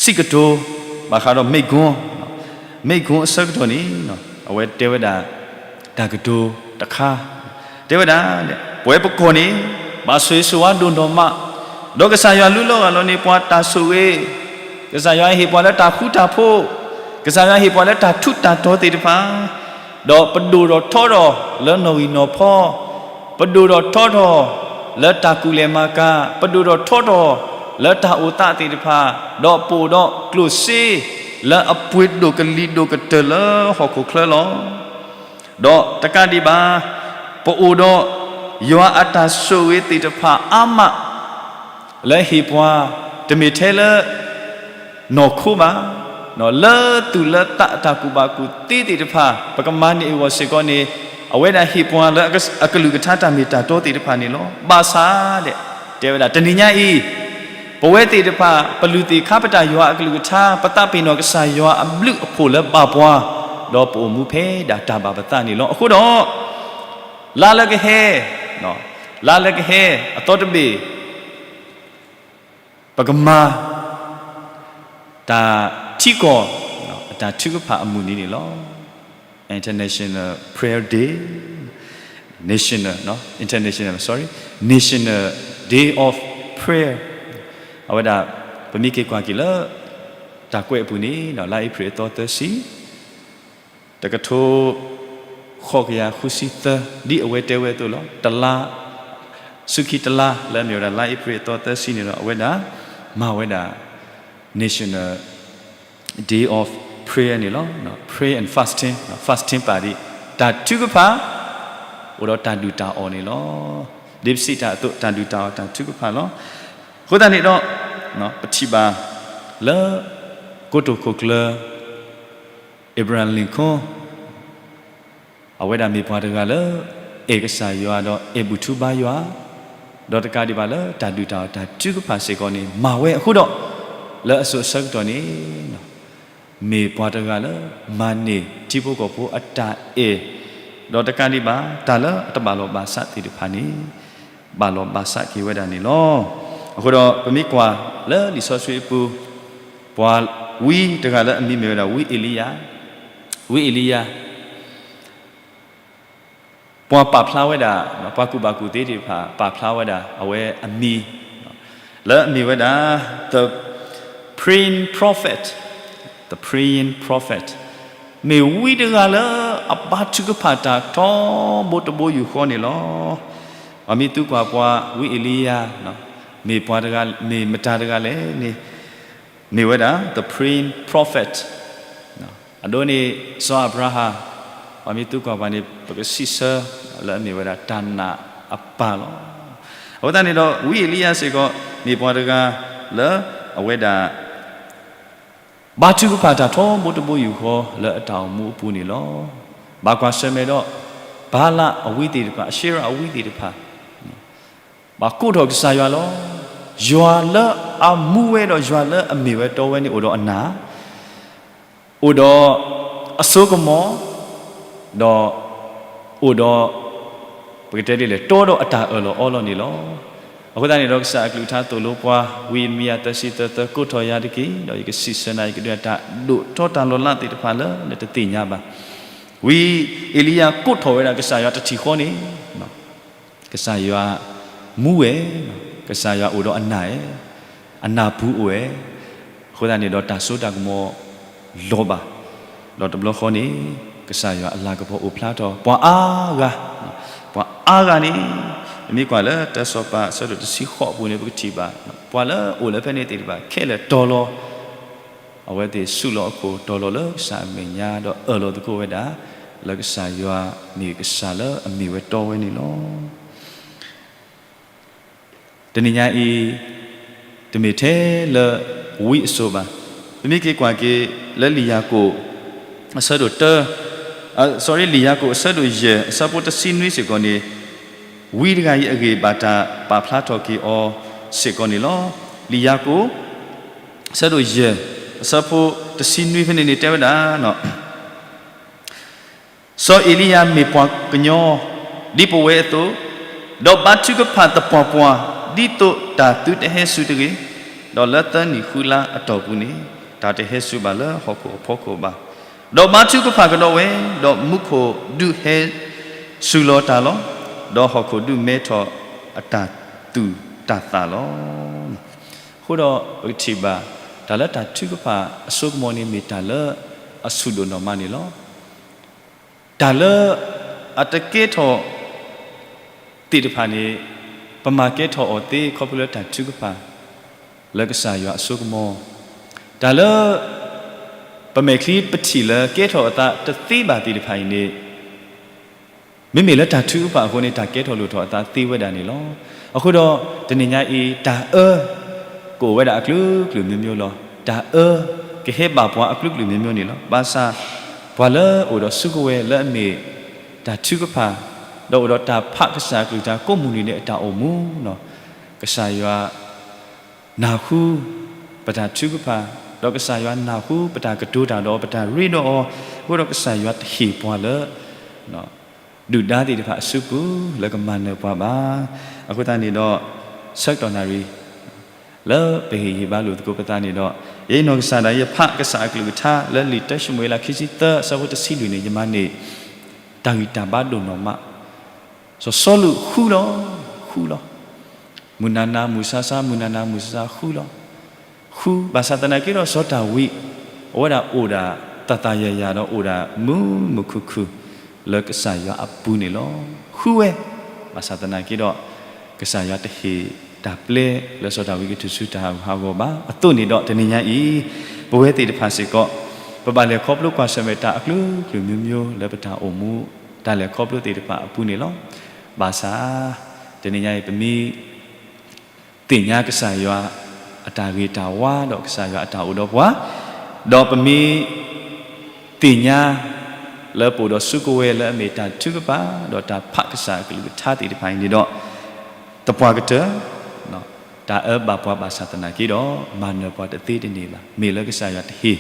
စံးကတိၤ ဘၣ်ဃးဒီး မိန့်ခွန်း, မိန့်ခွန်း အဆၢကတီၢ်န့ၣ် အဝဲတဲဝဲဒၣ် တၢ်ကတိၤတခါ တဲဝဲဒၣ် ပဝဲပကီၢ်န့ၣ် ဘၣ်ဆိၣ်ဂ့ၤဆိၣ်ဝါဒိၣ်နီၢ်မး, ဒီးကစၢ်ယွၤလုၢ်လီၤဂၢ်လီၤန့ၢ်ပှၤတၢ်ဆိၣ်ဂ့ၤ, ကစၢ်ယွၤဟ့ၣ်ပှၤလၢတၢ်ဃူတၢ်ဖိး, ကစၢ်ယွၤဟ့ၣ်ပှၤလၢတၢ်ထူးတၢ်တီၤသ့ၣ်တဖၣ် ဒီးပဒိၣ်ထီၣ်ထီထီၣ်လၢနီၣ်ဂံၢ်နီၣ်ဖီ, ပဒိၣ်ထီၣ်ထီထီၣ်လၢတၢ်ကူၣ်လဲၤမၤကၤ, ပဒိၣ်ထီၣ်ထီထီၣ်လၢတၢ်အိၣ်သးသ့ၣ်တဖၣ်, ဒီးပအိၣ်ဒီးကျိၣ်စ့ လၢအပှ့ၤဒိၣ်ကလံၤဒိၣ်ကတၢၢ်လၢဟီၣ်ခိၣ်ချၢလီၤ. ဒီးတကးဒံးဘၣ် ပအိၣ်ဒီးယွၤအတၢ်ဆိၣ်ဂ့ၤသ့ၣ်တဖၣ်အါမး လၢဟ့ၣ်ပှၤ တမ့ၢ်ထဲလၢ နီၢ်ခိဘၣ်, လၢသူၣ်လၢသးအတၢ်ကူၣ်ဘၣ်ကူၣ်သ့သ့ၣ်တဖၣ် ပကမၤန့ၢ်အဂီၢ်စ့ၢ်ကီးန့ၣ် အဝဲဒၣ်ဟ့ၣ်ပှၤလၢအကလုၢ်ကထါတၢ်မ့ၢ်တၢ်တီသ့ၣ်တဖၣ်န့ၣ်လီၤ. ဘၣ်ဆၣ်ဒီး တဲဝဲဒၣ်တနံၤညါအံၤ ပဝဲသ့ၣ်တဖၣ် ပလုၢ်သ့ၣ်ခါပတၢ်ယွၤအကလုၢ်ကထါ ပသးပ့ၤနီၣ်ကစၢ်ယွၤအဘျုးအဖှိၣ်လၢဘၣ်ပှၤ, ဒီးပအိၣ်မူဖဲဒၣ်တၢ်ဘၣ်ပသးန့ၣ်လီၤ. အဃိဒီး လါလၢကဟဲ, လါလၢကဟဲအသီတဘ့ၣ် ပကမၤ တၢ်ထံကီၢ် အတၢ်ထုကဖၣ်အမုၢ်နံၤန့ၣ်လီၤ. International Prayer Day, National, International, sorry, National Day of Prayer. အဝဲဒၣ် ပမ့ၢ်က့ၤကွၢ်က့ၤလၢ တၢ်ကွဲးအပူၤန့ၣ် လါအ့ဖြ့ၣ်အသီသၢဆံ တကထိ ဃိးကယၤဃုဆံသၢ ဒ်အဝဲတဲဝဲအသိးလီၤ. တလါ, ဆူခံတလါ လၢအမ့ၢ်ဝဲဒၣ် လါအ့ဖြ့ၣ်အသီသၢဆံန့ၣ်ဒီး အဝဲဒၣ် မၤဝဲဒၣ် National Day of Prayer န့ၣ်လီၤ. Pray and fasting, fasting ပာ်ဒံး တၢ်ထုကဖၣ် အိၣ်ဒီးတၢ်ဒုၣ်တၢ်အီၣ်န့ၣ်လီၤ. ဒ်ပစံးတၢ်အသိး တၢ်ဒုၣ်တၢ်အီၣ်တၢ်ထုကဖၣ်လီၤ. အဃိသတးန့ၣ်ဒီး ပထံၣ်ဘၣ်လၢ ကိတိာ်ခိၣ်ကျၢၢ် Abraham Lincoln အဝဲဒၣ်မ့ၢ်ပှၤတဂၤလၢ အဲၣ်ကစၢ်ယွၤဒီးအဲၣ်ဘူၣ်ထူဘါယွၤ, ဒီးတကးဒံးဘၣ်လၢတၢ်ဒုၣ်တၢ်အီၣ်တၢ်ထုကဖၣ်စ့ၢ်ကီးန့ၣ် မၤဝဲအဃိဒီး လၢအစိၤအဆၢကတီၢ်န့ၣ် မ့ၢ်ပှၤတဂၤလၢ မၤန့ၢ်ထံဖိကီၢ်ဖိအတၢ်အဲၣ် ဒီးတကးဒံးဘၣ် တၢ်လၢအတဘၣ်လီၢ်ဘၣ်စးသ့ၣ်တဖၣ်န့ၣ် ဘၣ်လီၢ်ဘၣ်စးက့ၤဝဲဒၣ်န့ၣ်လီၤ. အဃိဒီးပမ့ၢ်ကွၢ်လၢလံာ်စီဆှံအပူၤ ပှၤဝံတဂၤလၢအမံၤမ့ၢ်ဝဲဒၣ်ဝံအ့လံယၤ, ဝံအ့လံယၤ ပှၤပာ်ဖျါဝဲဒၣ်, ပှၤကူၣ်ဘၣ်ကူၣ်သ့သ့ၣ်တဖၣ် ပာ်ဖျါဝဲဒၣ် အဝဲအမံၤ လၢအမ့ၢ်ဝဲဒၣ် the praying prophet, the praying prophet မ့ၢ်ဝံတဂၤလၢအဘါထုကဖၣ်တၢ်ထီဘိတဘိယူၢ်ဃီန့ၣ်လီၤ. ပှၤမ့ၢ်သံကွၢ်ပှၤဝံအ့လံယၤ မ့ၢ်ပှၤတဂၤ မ့ၢ်မတၤတဂၤလဲၣ်န့ၣ် မ့ၢ်ဝဲဒၣ် the praying prophet အဒိန့ၣ် စီၤအၤဘြၤဟၣ် ပှၤမ့ၢ်သံကွၢ်ပှၤန့ၣ် ပကစံးဆၢလၢအမ့ၢ်ဝဲဒၣ်တၢ်နာ်အပၢ်လီၤ. အဃိသတးန့ၣ်ဒီး ဝံအ့လံယၤစ့ၢ်ကီး မ့ၢ်ပှၤတဂၤလၢအဝဲဒၣ် ဘါထုကဖၣ်တၢ်ထီဘိတဘိယူၢ်ဃီလၢအတၢ်အိၣ်မူအပူၤန့ၣ်လီၤ. ဘၣ်ကွၢ်ဆၢၣ်မဲာ်ဒီး ဘၤလးအဝံသ့ၣ်တဖၣ် အၡ့ရၤအဝံသ့ၣ်တဖၣ် ဘၣ်ကိးထီၣ်ကစၢ်ယွၤလီၤ. ယွၤလၢအမူဝဲဒီးယွၤလၢအမ့ၢ်ဝဲတီဝဲန့ၣ်အိၣ်ဒီးအနာ်, အိၣ်ဒီးအစိကမီၤ, ဒီးအိၣ်ဒီး ပကတဲဒ်လဲၣ် တီဒီးအတၢ်အၢၣ်လီၤအီလီၤန့ၣ်လီၤ. အဃိသတးန့ၣ်ဒီး ကစၢ်အကလုၢ်ကထါသိၣ်လိပှၤ ဝံယံးရမံယၤသၢဆံသၢသၢ ကိးထီၣ်ယၤတက့ၢ်, ဒီးယကစံးဆၢနၤ ယကဒုးနၤတၢ်ဒိၣ်ထီတၢ်လီၤလးသ့ၣ်တဖၣ်လၢနတသ့ၣ်ညါဘၣ်. ဝံအ့လံယၤကိးထီၣ်ဝဲဒၣ်ကစၢ်ယွၤတထံၣ်ဃီန့ၣ် ကစၢ်ယွၤမူဝဲ, ကစၢ်ယွၤအိၣ်ဒီးအနာ်ဝဲ, အနာ်ပူၤအိၣ်ဝဲ, အဃိသတးန့ၣ်ဒီး တၢ်စိတၢ်ကမီၤလီၤဘၣ်, ဒီးတဘျီဃီန့ၣ် ကစၢ်ယွၤအလၤကပီၤအိၣ်ဖျါထီၣ် ပှၤအါဂၤ, ပှၤအါဂၤန့ၣ် ပမ့ၢ်ကွၢ်လၢတၢ်စီၤပၤ အဆၢဒိၣ်တဆံဃိးအပူၤန့ၣ် ပကထံၣ်ဘၣ် ပှၤလၢအအိၣ်လၢဖဲန့ၣ်သ့ၣ်တဖၣ် ခဲလၢာ်တီၤလီၤ အဝဲသ့ၣ်ဆူၣ်လီၤအခိၣ် တီၤလီၤလၢကစၢ်အမဲာ်ညါ ဒီးအၢၣ်လီၤသကိးဝဲဒၣ် လၢကစၢ်ယွၤမ့ၢ်ကစၢ်လၢအမ့ၢ်ဝဲတီဝဲန့ၣ်လီၤ. တနံၤညါအံၤ တမ့ၢ်ထဲလၢဝံအစိၤဘၣ်. ပမ့ၢ်က့ၤကွၢ်က့ၤလၢလံာ်ယၤကိာ် အဆၢဒိၣ်တၢ, sorry လံာ်ယၤကိာ်အဆၢဒိၣ်ယဲၢ် အဆၢဖိတဆံနွံစ့ၢ်ကီးန့ၣ် ဝံတဂၤအံၤအဂ့ၢ်ဘၣ်တၢ်ပာ်ဖျါထီၣ်က့ၤအီၤစ့ၢ်ကီးန့ၣ်လီၤ. လံာ်ယၤကိာ် အဆၢဒိၣ်ယဲၢ် အဆၢဖိတဆံနွံဖဲန့ၣ်န့ၣ် တဲဝဲဒၣ် စီၤအ့လံယၤမ့ၢ်ပှၤကညီ ဒ်ပဝဲအသိး, ဒီးဘါထုကဖၣ်သပှၢ်ပှၢ် ဒ်သိးတၢ်သုတဟဲစူၤတဂ့ၤ, ဒီးလၢသၢနံၣ်ဃုလါအတီၢ်ပူၤန့ၣ် တၢ်တဟဲစူၤဘၣ်လၢဟီၣ်ခိၣ်အဖီခိၣ်ဘၣ်. ဒီးဘါထုကဖၣ်ကဒီးဝဲ, ဒီးမူခိၣ်ဒုးဟဲစူၤလီၤတၢ်လီၤ. ဒီးဟီၣ်ခိၣ်ဒုးမဲထီၣ်အတၢ်သူၣ်တၢ်သၣ်လီၤ. အဃိဒီးပကထံၣ်ဘၣ် တၢ်လၢတၢ်ထုကဖၣ်အစိကမီၤန့ၣ် မ့ၢ်တၢ်လၢအဆူၣ်ဒိၣ်နီၢ်မးန့ၣ်လီၤ. တၢ်လၢအတကဲထီၣ်သ့ၣ်တဖၣ်န့ၣ် ပမၤကဲထီၣ်အီၤသ့ ခီဖျိလၢတၢ်ထုကဖၣ် လၢကစၢ်ယွၤအစိကမီၤ, တၢ်လၢ ပမဲာ်ချံပထံၣ်လၢကဲထီၣ်အသးတသ့ဘၣ်သ့ၣ်တဖၣ်အံၤန့ၣ် မ့မ့ၢ်လၢတၢ်ထုကဖၣ်အဃိန့ၣ် တၢ်ကဲထီၣ်လိၣ်ထီၣ်အသးသ့ဝဲဒၣ်န့ၣ်လီၤ. အဃိဒီး တနံၤညါအံၤ တၢ်အၢ ကအိၣ်ဝဲဒၣ်အကလုာ်ကလုာ်မျိုးမျိုးလီၤ. တၢ်အၢ ကဟဲဘၣ်ပှၤအကလုာ်ကလုာ်မျိုးမျိုးန့ၣ်လီၤ. ဘၣ်ဆၣ် ပှၤလၢအအိၣ်ဒီးစုကဝဲၤလၢအမ့ၢ်တၢ်ထုကဖၣ်, ဒီးအိၣ်ဒီးတၢ်ဖးကစၢ်အကလုၢ်ကထါကိးမုၢ်နံၤဒဲးအတၢ်အိၣ်မူန့ၣ် ကစၢ်ယွၤ နၢ်ဟူ ပတၢ်ထုကဖၣ်, ဒီးကစၢ်ယွၤနၢ်ဟူ ပတၢ်ကတိၤတၢ်ဒီး ပတၢ်ရ့ဒီးအီၤ, အဃိဒီးကစၢ်ယွၤတဟ့ၣ်ပှၤလၢ ဒုၣ်ဒါသ့ၣ်တဖၣ်အစုပူၤ လၢကမၤနၢၤပှၤဘၣ်. အဃိသတးန့ၣ်ဒီး ဆၢကတီၢ်နၣ်ရံၣ် လၢပဟ့ၣ်ဂံၢ်ဟ့ၣ်ဘါလိာ်သကိးပသးန့ၣ်ဒီး ယအံၤနီၢ်ကစၢ်ဒၣ်ယဖးကစၢ်အကလုၢ်ကထါ လၢလံာ်တၢၡမူၤအ့လး ခံဆံသၢ အဆၢဖိတဆံလွံၢ်န့ၣ် ယမၤန့ၢ် တၢ်ဂံၢ်တၢ်ဘါဒိၣ်နီၢ်မး, စီၤစီလူးဃုလီၤ, ဃုလီၤ. မုၢ်နၤနၤမုၢ်ဆါဆါ မုၢ်နၤနၤမုၢ်ဆါဆါဃုလီၤ. ဃု ဘၣ်ဆၣ်သနာ်က့ဒီး စီၤဒၤဝံး အဝဲဒၣ်အိၣ်ဒၣ်သးသးယၤယၤဒီး အိၣ်ဒၣ်မုာ်မုာ်ခုၣ်ခုၣ် လၢကစၢ်ယွၤအပူၤန့ၣ်လီၤ. ဃုဝဲ ဘၣ်ဆၣ်သနာ်က့ဒီး ကစၢ်ယွၤတဟ့ၣ်တၢ်ပျဲလၢစီၤဒၤဝံးကထုးစုတၢ်ဟးဂူာ်ဟးဂီၤဘၣ်. အသိးန့ၣ်ဒီး တနံၤညါအံၤ ပဝဲသ့ၣ်တဖၣ်စ့ၢ်ကီး ပဘၣ်လဲၤခီဖျိကွၢ်ဆၢၣ်မဲာ်တၢ်အကလုာ်ကလုာ်မျိုးမျိုးလၢပတၢ်အိၣ်မူ တၢ်လဲၤခီဖျိသ့ၣ်တဖၣ်အပူၤန့ၣ်လီၤ. ဘၣ်ဆၣ် တနံၤညါအံၤ ပမ့ၢ် သ့ၣ်ညါကစၢ်ယွၤအတၢ်ဂ့ၤတၢ်ဝါ ဒီးကစၢ်ယွၤအတၢ်အိၣ်ဒီးပှၤ, ဒီးပမ့ၢ်သ့ၣ်ညါလၢပအိၣ်ဒီးစုကဝဲၤလၢအမ့ၢ်တၢ်ထုကဖၣ် ဒီးတၢ်ဖးကစၢ်အကလုၢ်ကထါသ့ၣ်တဖၣ်အံၤန့ၣ်ဒီး သပှၢ်ကတၢၢ် တၢ်အၢဘၣ်ပှၤဘၣ်ဆၣ်သနာ်က့ဒီး မၤနၢၤပှၤတသ့တန့ၢ်ဘၣ်. မ့ၢ်လၢကစၢ်ယွၤတဟ့ၣ်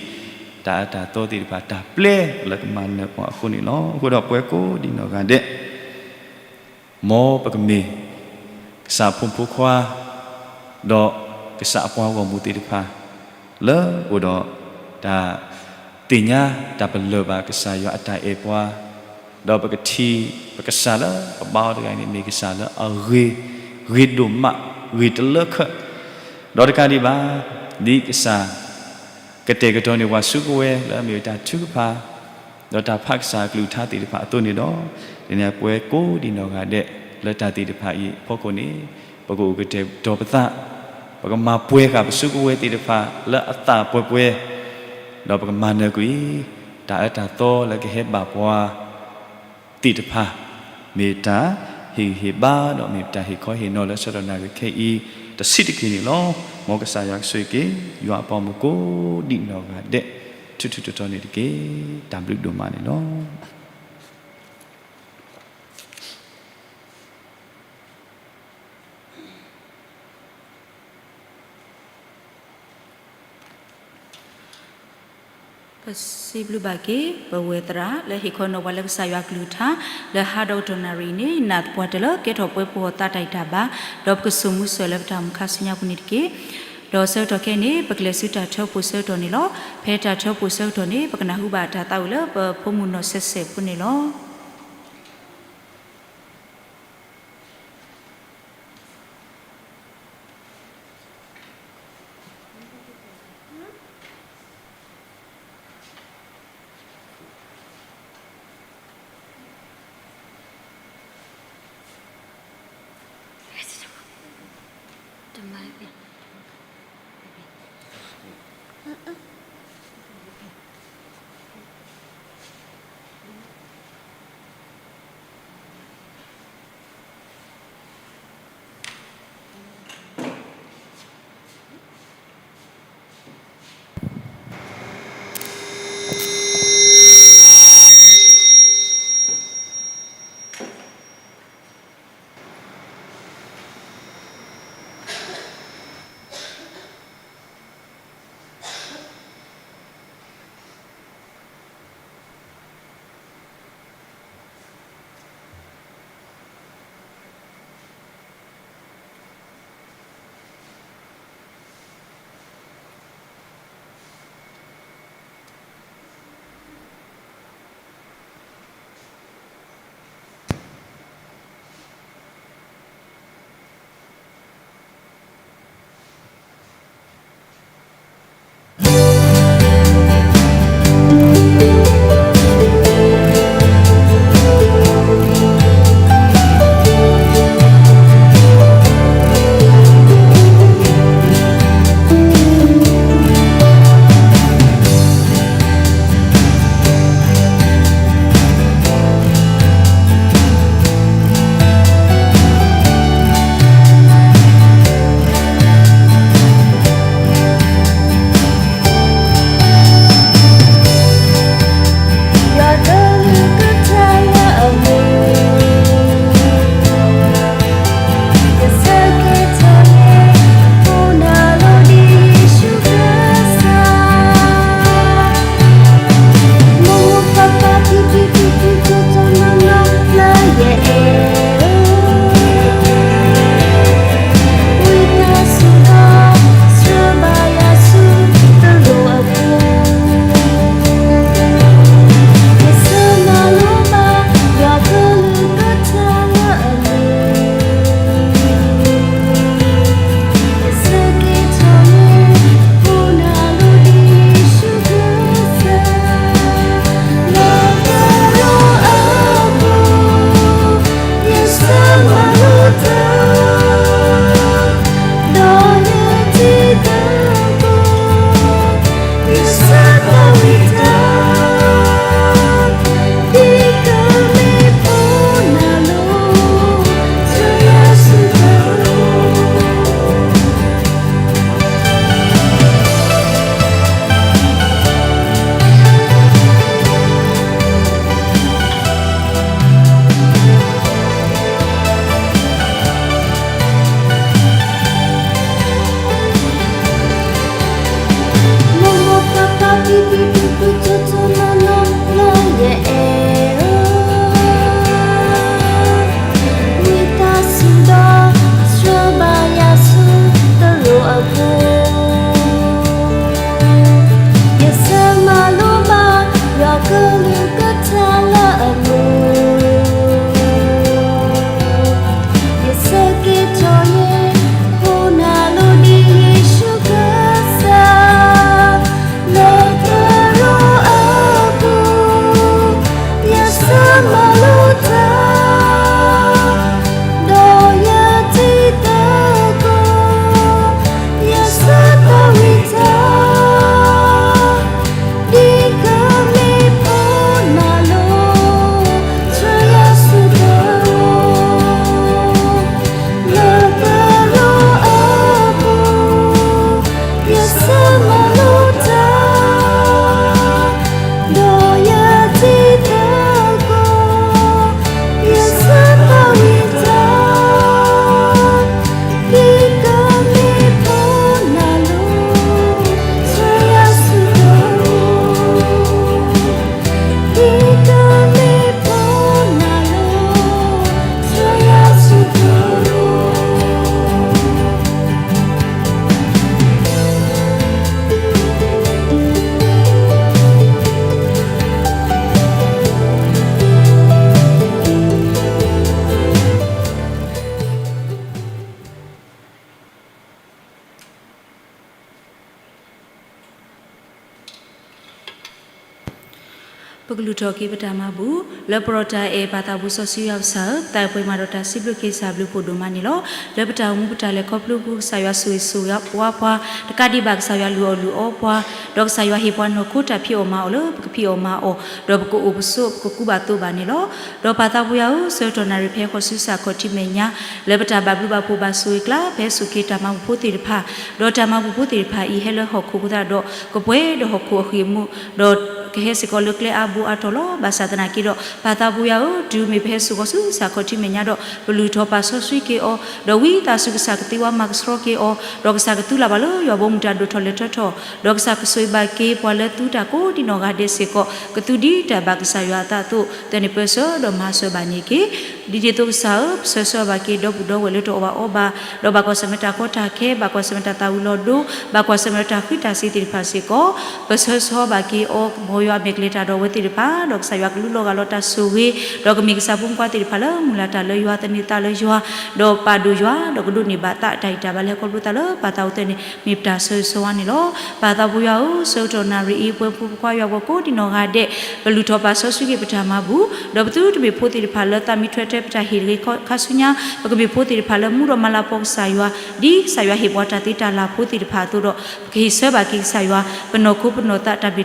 တၢ်အၢတၢ်သီသ့ၣ်တဖၣ် တၢ်ပျဲလၢကမၤနၢၤပှၤအဃိန့ၣ်လီၤ. အဃိဒီးပဝဲကိးဒံးနီၢ်ဂၤဒဲး မ်ပကမ့ၢ် ကစၢ်အဖိမုၣ်ဖိခွါ ဒီးကစၢ်အပှၤဂီၢ်မုၢ်သ့ၣ်တဖၣ် လၢအိၣ်ဒီးတၢ်သ့ၣ်ညါ တၢ်ပလၢၢ်ဘၣ်ကစၢ်ယွၤအတၢ်အဲၣ်ပှၤ ဒီးပကထံၣ်ပကစၢ်လၢပဘါအီၤတဂၤန့ၣ် မ့ၢ်ကစၢ်လၢအဂ့ၤ ဂ့ၤဒိၣ်မး ဂ့ၤတလၢခၢၣ် ဒီးတကးဒံးဘၣ် ဒ်ကစၢ် ကတဲာ်ကတီၤန့ၢ်ပှၤစုကဝဲၤလၢအမ့ၢ်တၢ်ထုကဖၣ် ဒီးတၢ်ဖးကစၢ်အကလုၢ်ကထါသ့ၣ်တဖၣ်အသိးန့ၣ်ဒီး, ဒ်န့ၣ်အပဝဲကိးဒံးနီၢ်ဂၤဒဲး လၢတၢ်သ့ၣ်တဖၣ်အံၤအဖီခိၣ်န့ၣ်, ပကအိၣ်ကတဲာ်ကတီၤပသး, ပကမၤပှဲၤဃာ်ပစုကဝဲၤသ့ၣ်တဖၣ်လၢအသးပှဲၤပှဲၤ, ဒီးပကမၤနၢၤကွံာ် တၢ်အၢတၢ်သီလၢကဟဲဘၣ်ပှၤ သ့ၣ်တဖၣ်, မ့ၢ်တၢ်ဟ့ၣ်ဂံၢ်ဟ့ၣ်ဘါ ဒီးမ့ၢ်တၢ်ဟ့ၣ်ခီဟ့ၣ်နီၤလၢဆၢကတီၢ်နၣ်ရံၣ်ခဲအံၤ တဆံးတက့ၢ်န့ၣ်လီၤ. မ်ကစၢ်ယွၤကဆိၣ်ဂ့ၤက့ၤ ယွၤအပှၤဂီၢ်မုၢ်ကိးဒံးနီၢ်ဂၤဒဲး ထူးထူးတီၤတီၤန့ၣ်တက့ၢ်. တၢ်ဘျုးဒိၣ်မးန့ၣ်လီၤ. ပစံးဘျုးဘၣ်က့ၤ ပဝဲၢ်သရၣ်လၢဟ့ၣ်ခီနီၤပှၤလၢကစၢ်ယွၤကလုၢ်ကထါ လၢဟါဒီကတီၢ်နၣ်ရံၣ်န့ၣ် နာ်သပှၢ်တၢၢ်လၢကဲထီၣ်ပှဲၤဖိအသးတၢ်ဂံၢ်တၢ်ဘါ, ဒီးပကစိာ်မူစိာ်လၢပတၢ်အိၣ်မူခါဆူညါပူၤန့ၣ်တက့ၢ်. ဒီးဆၢကတီၢ်ခဲအံၤန့ၣ် ပကလဲၤဆူတၢ်ထၢဖှိၣ်ဆၢကတီၢ်န့ၣ်လီၤ. ဖဲတၢ်ထၢဖှိၣ်ဆၢကတီၢ်န့ၣ် ပကနၢ်ဟူဘၣ်တၢ်သးဝံၣ်လၢပဖိမုၣ်နီၢ်စဲးစဲးဖိန့ၣ်လီၤ. ပကလူၤထီၣ်က့ၤပတၢ်မၤဘူၣ်, လၢပရီၣ်တၢ်အဲၣ်ပၢ်သးဘိစီဆှံယွၤပစၢ်ဧၢ, ပသးပှဲၤမးဒီးတၢ်စံးဘျုးက့ၤကစၢ်ဘျုးဖှိၣ်ဒိၣ်မးန့ၣ်လီၤ. လၢပတၢ်အိၣ်မူပတၢ်လဲၤခီဖျိပူၤ ကစၢ်ယွၤဆိၣ်ဂ့ၤဆိၣ်ဝါပှၤ, တကးဒံးဘၣ်ကစၢ်ယွၤလုၢ်အီၣ်လုၢ်အီပှၤ, ဒီးကစၢ်ယွၤဟ့ၣ်ပှၤနီၢ်ခိတၢ်ဖံးအီၣ်မၤအီၣ်လၢပကဖံးအီၣ်မၤအီၣ်, ဒီးပကအိၣ်ပဆိးပကကူဘၣ်သိးဘၣ်န့ၣ်လီၤ. ဒီးပၢ်သးဘိယွၤဧၢ, ဆၢကတီၢ်နၣ်ရံၣ်ဖဲဃိးဆံဆၢခီၣ်ထံးမဲာ်ညါ, လၢပတၢ်ဘၣ်ဘျုးဘၣ်ဖှိၣ်ဘၣ်ဆိၣ်ဂ့ၤကျါ ပဟဲစိာ်က့ၤတၢ်မၤဘူၣ်ဖိသ့ၣ်တဖၣ်, ဒီးတၢ်မၤဘူၣ်ဖိသ့ၣ်တဖၣ်အံၤဟဲလၢဟီၣ်ခိၣ်အဃိသတးဒီး ကပှဲၤဒီးဟီၣ်ခိၣ်အဃံၢ်အမူ, ဒီးကဟဲစ့ၢ်ကီးလၢကျဲအါဘိအါတီၢ်လီၤ. ဘၣ်ဆၣ်သနာ်က့ဒီး ပၢ်သးဘိယွၤဧၢ, တုၤမ့ၢ်ပဟဲစိာ်ဃိးဆံဆၢခီၣ်ထံးမဲာ်ညါဒီး ပလုၢ်ထီၣ်ပာ်စီဆှံက့ၤအီၤ, ဒီးဝံသးစူၤကစၢ်ကသ့ဝါမၤကဆှီက့ၤအီၤ, ဒီးကစၢ်ကသူလၢ်ဘၣ်လၢယွၤဘီမုၢ်တၢ်ဒိၣ်ထီၣ်လဲၤထီၣ်ထီၣ်, ဒီးကစၢ်ကဆိၣ်ဂ့ၤဘၣ်က့ၤပှၤလၢသူတၢ်ကိးဒံးနီၢ်ဂၤဒဲးစ့ၢ်ကီး ကသူဒံးတၢ်ဘၣ်ကစၢ်ယွၤအသးအသိး သန့ၣ်ပၢဆှၢဒီးမၤစၢၤဘၣ်န့ၣ်တက့ၢ်. ဒ်န့ၣ်အသိးကစၢ်ဧၢ, ပဆၢဂ့ၤဆၢဝါဘၣ်က့ၤဒီပုၢ်ဒီဝဲၢ်လၢတအီၣ်ဘၣ်အီဘၣ်, ဒီးဘၣ်ကွၢ်ဆၢၣ်မဲာ်တၢ်ကီတၢ်ခဲ, ဘၣ်ကွၢ်ဆၢၣ်မဲာ်တၢ်သၣ်ဝံၤလီၤဒိ, ဘၣ်ကွၢ်ဆၢၣ်မဲာ်တၢ်ဃံးတၢ်စ့ၤသ့ၣ်တဖၣ်စ့ၢ်ကီး, ပဆၢဂ့ၤဆၢဝါဘၣ်က့ၤအီၤ, မ်ယွၤအမဲာ်ကလဲၤတၢ်ဒီးအဝဲသ့ၣ်တဖၣ်, ဒီးကစၢ်ယွၤကလူလီၤဂာ်လီၤတၢ်ဆိၣ်ဂ့ၤ, ဒီးကမ့ၢ်ကစၢ်ဖိမုၣ်ဖိခွါသ့ၣ်တဖၣ်လၢမုၢ်လၢ်တၢ်လၢယွၤ, သန့ၤသးလၢယွၤ, ဒီးပာ်ဒိၣ်ယွၤ, ဒီးကဒိးန့ၢ်ဘၣ်သးတၢ်ဂံၢ်တၢ်ဘါလၢဟဲခီဖျိသးလၢပၢ်သးဘိအအိၣ်န့ၣ် မ့ၢ်ပတၢ်ဆၢဂ့ၤဆၢဝါန့ၣ်လီၤ. ပၢ်သးဘိယွၤဧၢ, ဆၢကတီၢ်နၣ်ရံၣ်အံၤ ပဝဲဖိမုၣ်ဖိခွါယွၤအဂီၢ်ကိးဒံးနီၢ်ဂၤဒဲး, ပလုၢ်ထီၣ်ပာ်စီဆှံက့ၤပတၢ်မၤဘူၣ်, ဒီးပသုတမ့ၢ်ဖိသ့ၣ်တဖၣ်လၢသးမံထွဲထဲပတၢ်ဟ့ၣ်တဂ့ၤခါဆူညါ, ပကမ့ၢ်ဖိသ့ၣ်တဖၣ်လၢမူဒီးမၤလၤကပီၤကစၢ်ယွၤ, ဒ်ကစၢ်ယွၤဟ့ၣ်ပှၤတၢ်သ့တၢ်လၢ်ဖိသ့ၣ်တဖၣ်အသိးဒီး ပကဟ့ၣ်ဆၢဘၣ်က့ၤကစၢ်ယွၤ ပနီၢ်ခိပနီၢ်သးတၢ်မ့ၢ်တၢ်တီ,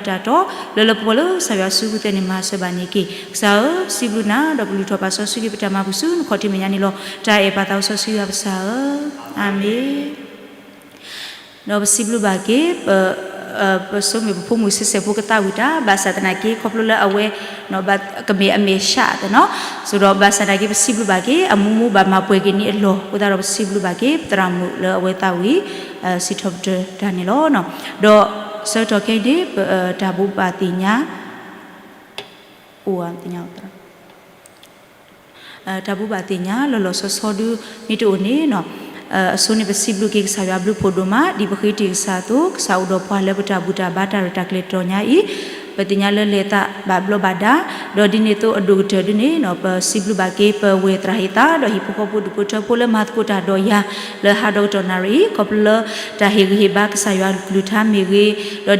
လၢလၢပှဲၤပှဲၤလၢကစၢ်ယွၤစုပူၤသန့ၣ်မၤစၢၤဘၣ်န့ၣ်တက့ၢ်. ကစၢ်ဧၢ, ပစံးဘျုးနၤ, ဒီးပလုၢ်ထီၣ်ပာ်စီဆှံက့ၤပတၢ်မၤဘူၣ်ဆူနခီၣ်ထံးမဲာ်ညါန့ၣ်လီၤ. တၢ်အဲၣ်ပၢ်သးစီဆှံယွၤပစၢ်ဧၢ, အၤမ့ၣ်. ဒီးပစံးဘျုးဘၣ်က့ၤ ပ, ပဆိမိၣ်ပဖိမုၣ်ဆံးစဲးဖိကသးဝံၣ်တၢ်, ဘၣ်ဆၣ်သနာ်က့ ခီဖျိလၢအဝဲ ကမ့ၢ်အမဲာ်ဆှးအသးနီၤ, ဆိုတော့ ဘၣ်ဆၣ်သနာ်က့ ပစံးဘျုးဘၣ်က့ၤ အမူမူဘၣ်မၤပှဲၤက့ၤန့ၢ်အလီၢ်, အဃိသတးဒီးပစံးဘျုးဘၣ်က့ၤ ပသရၣ်မုၣ်လၢအဝဲသးဝံၣ် စံးထီၣ်ပတြၢၤတၢ်န့ၣ်လီၤ. ဒီးဆၢကတီၢ်ခဲအံၤန့ၣ် ပတၢ်ဘိးဘၣ်သ့ၣ်ညါ အိၣ်သ့ၣ်ညါ တၢ်ဘိးဘၣ်သ့ၣ်ညါလီၤလီၤဆီဆီဒု မ့ၢ်တအိၣ်န့ၣ်, အဆိန့ၣ် ပစံးဘျုးက့ၤကစၢ်ယွၤဘျုးဖှိၣ်ဒိၣ်မး ဒ်ပဃ့တ့ၢ်ကစၢ်အသိး, ကစၢ်အိၣ်ဒီးပှၤလၢပတၢ်ဘူၣ်တၢ်ဘါတၢ်ရဲၣ်တၢ်ကျဲၤတတီၤညါအံၤ, ပသ့ၣ်ညါလၢလဲၤသးဘၣ်ဘျီးဘၣ်ဒါ, ဒီးဒ်န့ၣ်အသိးအဒိၣ်ကတၢၢ်ဒုန့ၣ် ပစံးဘျုးဘၣ်က့ၤ ပဝဲၢ်သရၣ်ဟ့ၣ်သး ဒီးဟံၣ်ဖိဃီဖိဒူၣ်ဖိထၢဖိလၢမၤသကိးတၢ်ဒီးယၤ လၢဟးဒီကတီၢ်နၣ်ရံၣ်အံၤ ခီဖျိလၢ တၢ်ဟ့ၣ်ဂံၢ်ဟ့ၣ်ဘါကစၢ်ယွၤကလုၢ်ကထါမ့ၢ်ဂ့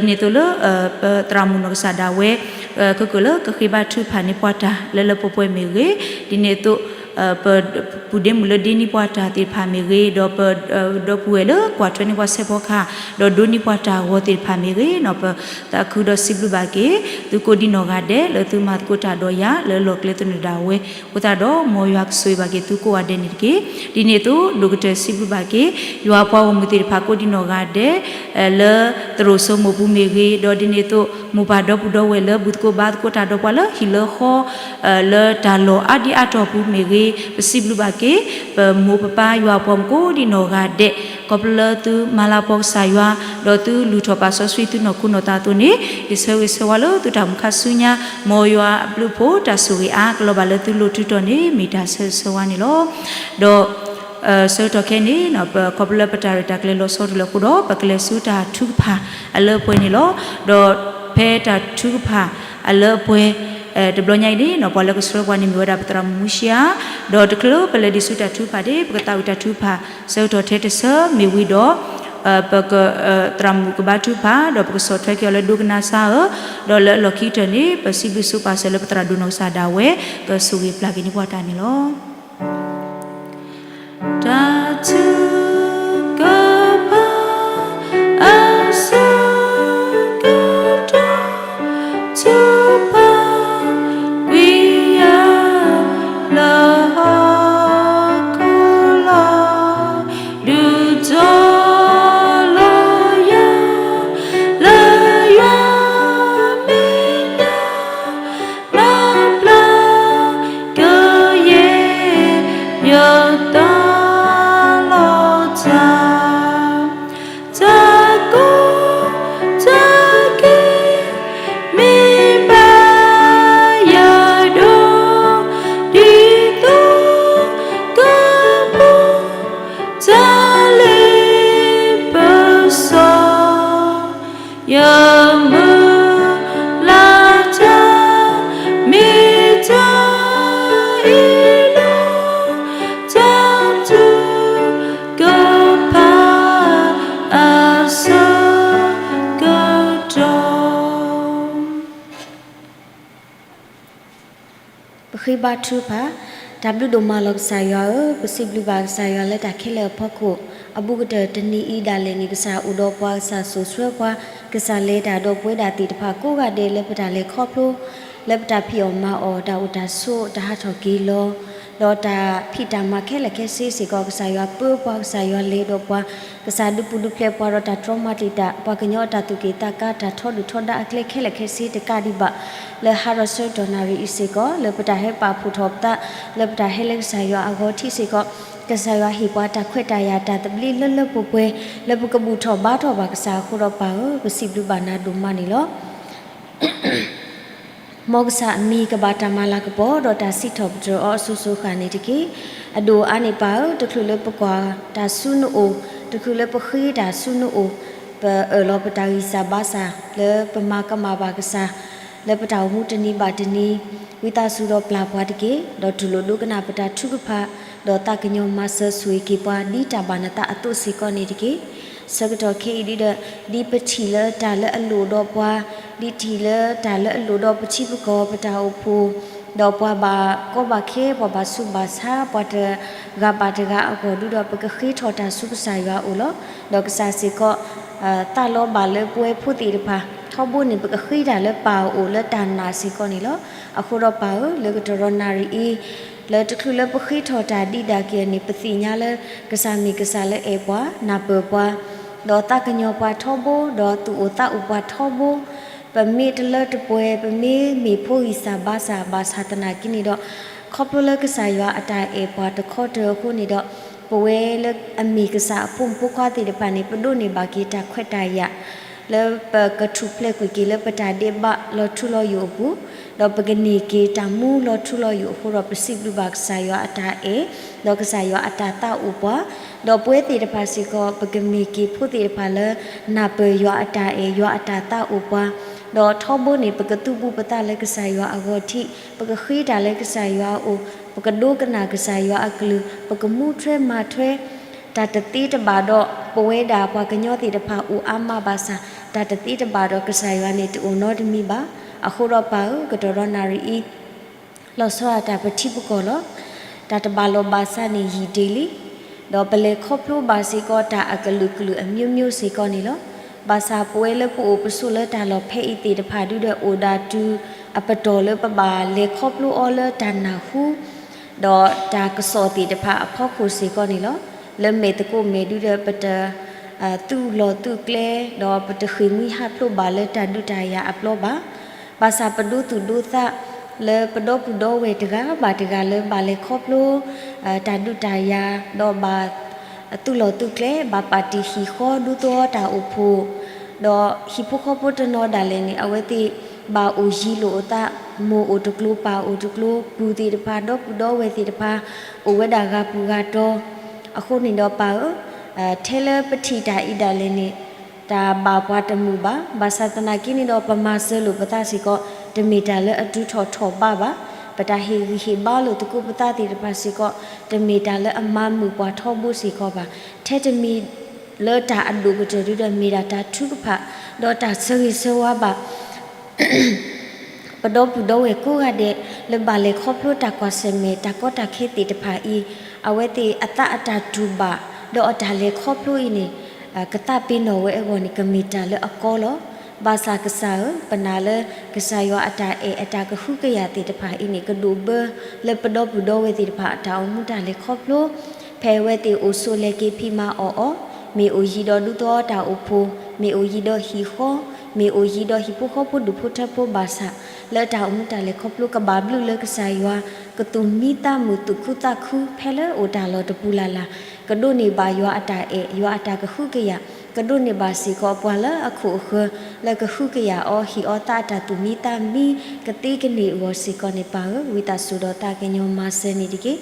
ၤ, ဒီးဒ်န့ၣ်အသိးလၢ ပသရၣ်မုၣ်နီၢ်ကစၢ်ဒၣ်ဝဲ ကကၢၢ်လၢကဃ့ဘါထုကဖၣ်န့ၢ်ပှၤတၢ်လၢလၢပှဲၤပှဲၤမ့ၢ်ဂ့ၤ, ဒ်န့ၣ်အသိး ပပုၢ်ဒ့မုၣ်လၢဒ့န့ၢ်ပှၤတၢ်သ့ၣ်တဖၣ်မ့ၢ်ဂ့ၤ, ဒီးပဒီပုၢ်ဝဲၢ်လၢကွၢ်ထွဲန့ၢ်ပှၤဆဲးဖီကဟၣ်, ဒီးဒိးန့ၢ်ပှၤတၢ်ဂီၤသ့ၣ်တဖၣ်မ့ၢ်ဂ့ၤ, ပသးခုဒီးစံးဘျုးဘၣ်က့ၤ သုကိးဒံနီၢ်ဂၤဒဲး လၢသုမၤသကိးတၢ်ဒီးယၤ လၢလီၢ်ကျဲသနၢၣ်ဒၣ်ဝဲ, အဃိသတးဒီး မ်ယွၤကဆိၣ်ဂ့ၤဘၣ်က့ၤသုကိးဂၤဒဲးန့ၣ်တက့ၢ်. ဒ်န့ၣ်အသိး ဒိၣ်ကတၢၢ်စံးဘျုးဘၣ်က့ၤ ယွၤအပှၤဂီၢ်မုၢ်သ့ၣ်တဖၣ်ကိးဒံနီၢ်ဂၤဒဲး လၢသရိာ်စိမိၢ်ပူၤမ့ၢ်ဂ့ၤ, ဒီးဒ်န့ၣ်အသိး မိၢ်ပၢ်ဒီပုၢ်ဒီဝဲၢ်လၢဘူၣ်သကိးဘါသကိးတၢ်ဒီးပှၤလၢဟံၣ်လၢဃီ လၢတၢ်လီၢ်အါဒံအါတီၢ်ပူၤမ့ၢ်ဂ့ၤ, ပစံးဘျုးဘၣ်က့ၤ ပမိၢ်ပပၢ်ယွၤအပှၤမုၣ်ကိးဒံနီၢ်ဂၤဒဲး, ခီဖျိလၢသုမၤလၤကပီၤကစၢ်ယွၤ, ဒီးသုလုၢ်ထီၣ်ပာ်စီဆှံသုနီၢ်ခိနီၢ်သးအသိးန့ၣ်, ယဆၢဂ့ၤဆၢဝါလၢသုတၢ်အိၣ်မူခါဆူညါ, မ်ယွၤအဘျုးဖှိၣ်တၢ်ဆိၣ်ဂ့ၤအါကလီၤဘၣ်လၢသုလိၤထုးတီၤန့ၣ် မ့ၢ်တၢ်ဆၢဂ့ၤဆၢဝါန့ၣ်လီၤ. ဒီး ဆၢကတီၢ်ခဲအံၤန့ၣ် ပခီဖျိလၢပတၢ်ရဲၣ်တၢ်ကျဲၤလီၤဆီတလဲာ်အဃိဒီး ပကလဲၤဆူတၢ်ထုကဖၣ်အလၢအပှဲၤန့ၣ်လီၤ. ဒီးဖဲတၢ်ထုကဖၣ်အလၢအပှဲၤ တဘျီညါအံၤန့ၣ် ပှၤလၢကဆှၢပှၤန့ၣ်မ့ၢ်ဝဲဒၣ်ပသရၣ်မုၣ်မူရှံယါ, ဒီးတချုးလၢပလဲၤဒံးဆူတၢ်ထုကဖၣ်န့ၣ် ပကသးဝံၣ်တၢ်ထုကဖၣ် ဆၢကတီၢ်ထဲတဆၢမ့ၢ်ဝံၤဒီး ပက သရၣ်မုၣ်ကဘါထုကဖၣ် ဒီးပကဆီၣ်ထွဲက့ၤအီၤလၢဒိကနၣ်စၢ်ဧၢ, ဒီးလၢအလီၢ်ခံကတၢၢ်န့ၣ် ပစံးဘျုးစူးပာ်စၢၤလၢပသရၣ်ဒိၣ်နီၢ်ကစၢ်ဒၣ်ဝဲ ကဆိၣ်ဂ့ၤပျၢ်က့ၤန့ၢ်ပှၤတၢ်န့ၣ်လီၤ. တၢ်ထုကဖၣ်အဆၢကတီၢ် ထုကဖၣ်ကွံာ်ယၤလၢဟီၣ်ခိၣ်လီၤ, ဒုးတီၤလီၤယၤလၢယွၤမဲာ်ညါ, မၤပျၢ်ကယဲၢ် ဃ့ဘါထုကဖၣ်. တၢ်ဘျုးဒိၣ်မးလီၤကစၢ်ယွၤဧၢ, ပစံးဘျုးဘၣ်ကစၢ်ယွၤလၢတၢ်ခဲလၢာ်အဖီခိၣ်, အဘူးကတၢၢ်တနံၤအံၤဒၣ်လဲာ်န့ၣ် ကစၢ်အိၣ်ဒီးပှၤ, ကစၢ်စိာ်ဆှၢပှၤ, ကစၢ်လဲၤတၢ်ဒီးပဝဲဒၣ်သ့ၣ်တဖၣ်ကိးဂၤဒဲးလၢပတၢ်လဲၤခီဖျိ, လၢပတၢ်ဖံးအီၣ်မၤအီၣ်, တၢ်အိၣ်တၢ်ဆိး, တၢ်ဟးထီၣ်က့ၤလီၤ, ဒီးတၢ်ဖံးတၢ်မၤခဲလၢာ်ခဲဆ့စ့ၢ်ကီး ကစၢ်ယွၤပၢပှၤ, ကစၢ်ယွၤလဲၤဒီးပှၤ, ကစၢ်ဒုးပူၤဒုးဖျဲးပှၤဒီးတၢ်တြီမၤတံာ်တာ်, ပှၤကညီအတၢ်သူၣ်က့ၣ်သးကါ, တၢ်ထီဒုၣ်ထီဒါအကျဲခဲလၢာ်ခဲဆ့တကးဒံးဘၣ်, လၢဟါဒီးဆၢကတီၢ်နၣ်ရံၣ်အံၤစ့ၢ်ကီး လၢပတၢ်ဟဲပာ်ဖှိၣ်ထီၣ်ပသး, လၢပတၢ်ဟဲလၢကစၢ်ယွၤအဂီၤထံးစ့ၢ်ကီး, ကစၢ်ယွၤဟ့ၣ်ပှၤတၢ်ခွဲးတၢ်ယာ်တၢ်သဘျ့လၢလၢပှဲၤပှဲၤ, လၢပကဘူၣ်ထီၣ်ဘါထီၣ်ဘၣ်ကစၢ်အဃိဒီးပၢ်ဧၢ, ပစံးဘျုးဘၣ်နၤဒိၣ်မးန့ၣ်လီၤ. မ်ကစၢ်အမံၤကဘၣ်တၢ်မၤလၤကပီၤ ဒီးတၢ်စံးထီၣ်ပတြၢၤအီၤအစိၤစိၤဃၣ်န့ၣ်တက့ၢ်. အဒိၣ်အါန့ၢ်ပၢ်ဧၢ, တချုးလၢပကွၢ်တၢ်ဆူနအိၣ်, တချုးလၢပဃ့တၢ်ဆူနအိၣ်, ပအၢၣ်လီၤပတၢ်ဂံၢ်စၢ်ဘါစၢ် လၢပမၤကမၣ်ဘၣ်ကစၢ်, လၢပတၢ်အိၣ်မူတနံၤဘၣ်တနံၤ, ဝံသးစူၤဒီးပျၢ်ပှၤတက့ၢ်. ဒီးတူၢ်လိာ်ဒိကနၣ်ပတၢ်ထုကဖၣ်, ဒီးသးကညီၤမၤစၢၤဆိၣ်ဂ့ၤက့ၤပှၤ ဒ်တၢ်ဘၣ်နသးအသိးစ့ၢ်ကီးန့ၣ်တက့ၢ်. ဆၢကတီၢ်ခဲအံၤဒုဒီး, ဒ်ပထံၣ်လၢတၢ်လၢအလိၣ်ဒီးပှၤ, ဒ်ထံၣ်လၢတၢ်လၢအလိၣ်ဒီးပထံပကီၢ်ပတၢ်အိၣ်ဖှိၣ်, ဒီးပှၤဘၣ်ကီဘၣ်ခဲ, ပှၤဘၣ်ဆူးဘၣ်ဆါ, ပှၤတဂၤဘၣ်တဂၤအဂီၢ်ဒုဒီး ပကဃ့ထီၣ်တၢ်ဆူကစၢ်ယွၤအအိၣ်လီၤ. ဒီးကစၢ်စ့ၢ်ကီး သးလီၤဘၣ်လၢပဝဲဖိသ့ၣ်တဖၣ် ထီဘိန့ၣ် ပကဃ့တၢ်လၢပၢ်အအိၣ်လၢတၢ်နာ်စ့ၢ်ကီးန့ၣ်လီၤ. အဃိဒီးပၢ်ဧၢ, လၢကတရီနၣ်ရံၣ်အံၤ, လၢတချုးလၢပဃ့ထီၣ်တၢ်ဒံးဒၣ်က့ၤန့ၣ် ပသ့ၣ်ညါလၢ ကစၢ်မ့ၢ်ကစၢ်လၢအဲၣ်ပှၤ, နၢ်ပၢၢ်ပှၤ, ဒီးသးကညီၤပှၤထီဘိ, ဒီးသူၣ်အိၣ်သးအိၣ်ပှၤထီဘိ, ပမ့ၢ်တလၢတပှဲၤ, ပမ့ၢ်မ့ၢ်ဖိဂံၢ်စၢ်ဘါစၢ်, ဘၣ်ဆၣ်သနာ်က့န့ၣ်ဒီး, ခီဖျိလၢကစၢ်ယွၤအတၢ်အဲၣ်ပှၤတခီတၢၤအဃိန့ၣ်ဒီး, ပဝဲလၢအမ့ၢ်ကစၢ်အဖိမုၣ်ဖိခွါသ့ၣ်တဖၣ်န့ၣ် ပဒိးန့ၢ်ဘၣ်က့ၤတၢ်ခွဲးတၢ်ယာ် လၢပကထူၣ်ဖျဲးကွံာ်က့ၤလၢပတၢ်ဒဲးဘးလီၤထူလီၤယိာ်အပူၤ, ဒီးပကန့ၢ်က့ၤတၢ်မူလီၤထူလီၤယိာ်အဃိဒီး ပစံးဘျုးဘၣ်ကစၢ်ယွၤအတၢ်အဲၣ်, ဒီးကစၢ်ယွၤအတၢ်သးအိၣ်ပှၤ, ဒီးပဝဲသ့ၣ်တဖၣ်စ့ၢ်ကီး ပကမ့ၢ်က့ၤဖိသ့ၣ်တဖၣ်လၢ နၢ်ပၢၢ်ယွၤအတၢ်အဲၣ်, ယွၤအတၢ်သးအိၣ်ပှၤ, ဒီးထီဘိန့ၣ် ပကသူၣ်ပူၤပသးလၢကစၢ်ယွၤအဂီၢ်ထံး, ပကဃ့တၢ်လၢကစၢ်ယွၤအအိၣ်, ပကဒိကနၣ်ကစၢ်ယွၤအကလုၢ်, ပကမူထွဲမၤထွဲ တၢ်တသ့တဘၣ်ဒီး ပဝဲဒၣ်ပှၤကညီသ့ၣ်တဖၣ်အိၣ်အါမးဘၣ်ဆၣ်, တၢ်တသ့တဘၣ်ဒီးကစၢ်ယွၤန့ၣ်တအိၣ်နီတမံၤဘၣ်. အဃိဒီးပၢ်ဧၢ, ကတီၢ်ဒီးနၣ်ရံၣ်အံၤ လီၤဆီဒၣ်တၢ်ပထံပကီၢ်လီၤ. တၢ်တဘၣ်လီၢ်ဘၣ်စးန့ၣ်ယံာ်ဒ့လံ, ဒီးပလဲၤခီဖျိဘၣ်စ့ၢ်ကီးတၢ်အကလုာ်ကလုာ်အမျိုးမျိုးစ့ၢ်ကီးန့ၣ်လီၤ. ဘၣ်ဆၣ်ပဝဲလၢပအိၣ်ပဆိးလၢတၢ်လီၢ်ဖဲအံၤသ့ၣ်တဖၣ်ဒုဒီး အိၣ်ဒၣ်တုၤအပတီၢ်လၢပဘၣ်လဲၤခီဖျိအီၤလၢတၢ်နၢ်ဟူ ဒီးတၢ်ကစီၣ်သ့ၣ်တဖၣ်အဖီခိၣ်စ့ၢ်ကီးန့ၣ်လီၤ. လၢမဲာ်သကိးမဲာ်ဒုဒီး ပတ သူၣ်လီၢ်သူၣ်ကျဲ, ဒီးပတဃ့ၢ်မှံဟးဖျိးဘၣ်လၢတၢ်ဒုးတၢ်ယၤအပျီဘၣ်. ဘၣ်ဆၣ်ပဒိသူၣ်ဒိသး လၢပဒီပုၢ်ဒီဝဲၢ်တဂၤဘၣ်တဂၤလၢဘၣ်လဲၤခီဖျိ တၢ်ဒုးတၢ်ယၤ, ဒီးဘၣ်သူၣ်လီၢ်သူၣ်ကျဲ, ဘၣ်ပာ်တ့ၢ်ဟံၣ်ဃီဒူသဝီတၢ်အိၣ်ဖှိၣ်, ဒီးဟံၣ်ဖိဃီဖိတနီၤဒၣ်လဲာ်န့ၣ် အဝဲသ့ၣ်ဘၣ်အိၣ်ယံၤလိာ်အသး, မိၢ်အိၣ်တကျိၤ ပၢ်အိၣ်တကျိၤ, ပုၢ်သ့ၣ်တဖၣ် ဒီပုၢ်ဒီဝဲၢ်သ့ၣ်တဖၣ် အိၣ်ဝဲဒၣ်ဂၤပူၤဂၤတီၤ. အဃိန့ၣ်ဒီးပၢ်ဧၢ, ထဲလၢပထံၣ်တၢ်အံၤဒၣ်လဲာ်န့ၣ် တၢ်ဘၣ်ပှၤတမုာ်ဘၣ်. ဘၣ်ဆၣ်သနာ်က့န့ၣ်ဒီး ပမၤစၢၤလိာ်ပသးစ့ၢ်ကီး တမ့ၢ်တၢ်လၢအတုၤထီၣ်ထီၣ်ဘးဘၣ်. ပတၢ်ဟ့ၣ်ဂံၢ်ဟ့ၣ်ဘါလိာ်သကိးပသးသ့ၣ်တဖၣ်စ့ၢ်ကီး တမ့ၢ်တၢ်လၢအမၤမုာ်ပှၤထီဘိစ့ၢ်ကီးဘၣ်. ထဲတမံၤလၢတၢ်အဒိၣ်ကတၢၢ်ဒုဒီး မ့ၢ်ဒၣ်တၢ်ထုကဖၣ် ဒီးတၢ်ဆၢဂ့ၤဆၢဝါဘၣ် ပဒီပုၢ်ဒီဝဲၢ်ကိးဂၤဒဲး လၢဘၣ်လဲၤခီဖျိတၢ်ကွၢ်ဆၢၣ်မဲာ် တၢ်ကီတၢ်ခဲသ့ၣ်တဖၣ်အံၤ, အဝဲသ့ၣ်အသးအတၢ်တူၢ်ဘၣ် ဒီးအတၢ်လဲၤခီဖျိအံၤန့ၣ် ကသးပ့ၤနီၣ်ဝဲအဂီၢ်န့ၣ် ကမ့ၢ်တၢ်လၢအကီလီၤ. ဘၣ်ဆၣ်ကစၢ်ဧၢ, ပနာ်လၢကစၢ်ယွၤအတၢ်အဲၣ်အတၢ်ကဟုကယာ်သ့ၣ်တဖၣ်အံၤန့ၣ် ကဒိၣ်ဘၢလၢပဒီပုၢ်ဒီဝဲၢ်သ့ၣ်တဖၣ်အတၢ်အိၣ်မူတၢ်လဲၤခီဖျိ ဖဲအဝဲသ့ၣ်အိၣ်ဆိးလဲၤက့ၤဖံးမၤအီၣ်အီၤ, မ့ၢ်အိၣ်ယံၤဒီးဒူသဝီတၢ်အိၣ်ဖှိၣ်, မ့ၢ်အိၣ်ယံၤဒီးဟံၣ်ဃီ, မ့ၢ်အိၣ်ယံၤဒီးဟံၣ်ဖိဃီဖိဒူၣ်ဖိထၢဖိဘၣ်ဆၣ်, လၢတၢ်အိၣ်မူတၢ်လဲၤခီဖျိကဘၣ်ဘျုးလၢကစၢ်ယွၤ, ကသူၣ်မံသးမုာ်သူၣ်ခုသးခုဖဲလၢအိၣ်တၢ်လီၢ်တပူၤလၢ်လၢ်, ကဒိးန့ၢ်ဘၣ်ယွၤအတၢ်အဲၣ်, ယွၤအတၢ်ကဟုကယာ်, ကဒိးန့ၢ်ဘၣ်စ့ၢ်ကီးပှၤလၢအခိၣ်အဃၢၤ လၢကဟုကယာ်အီၤ ဟ့ၣ်အီၤသးအတၢ်သူၣ်မံသးမံ ကသ့ကန့ၢ်အဂီၢ်စ့ၢ်ကီးန့ၣ် ပၢ်ဧၢ, ဝံသးစူၤဒီးသးကညီၤမၤစၢၤန့ၣ်တက့ၢ်.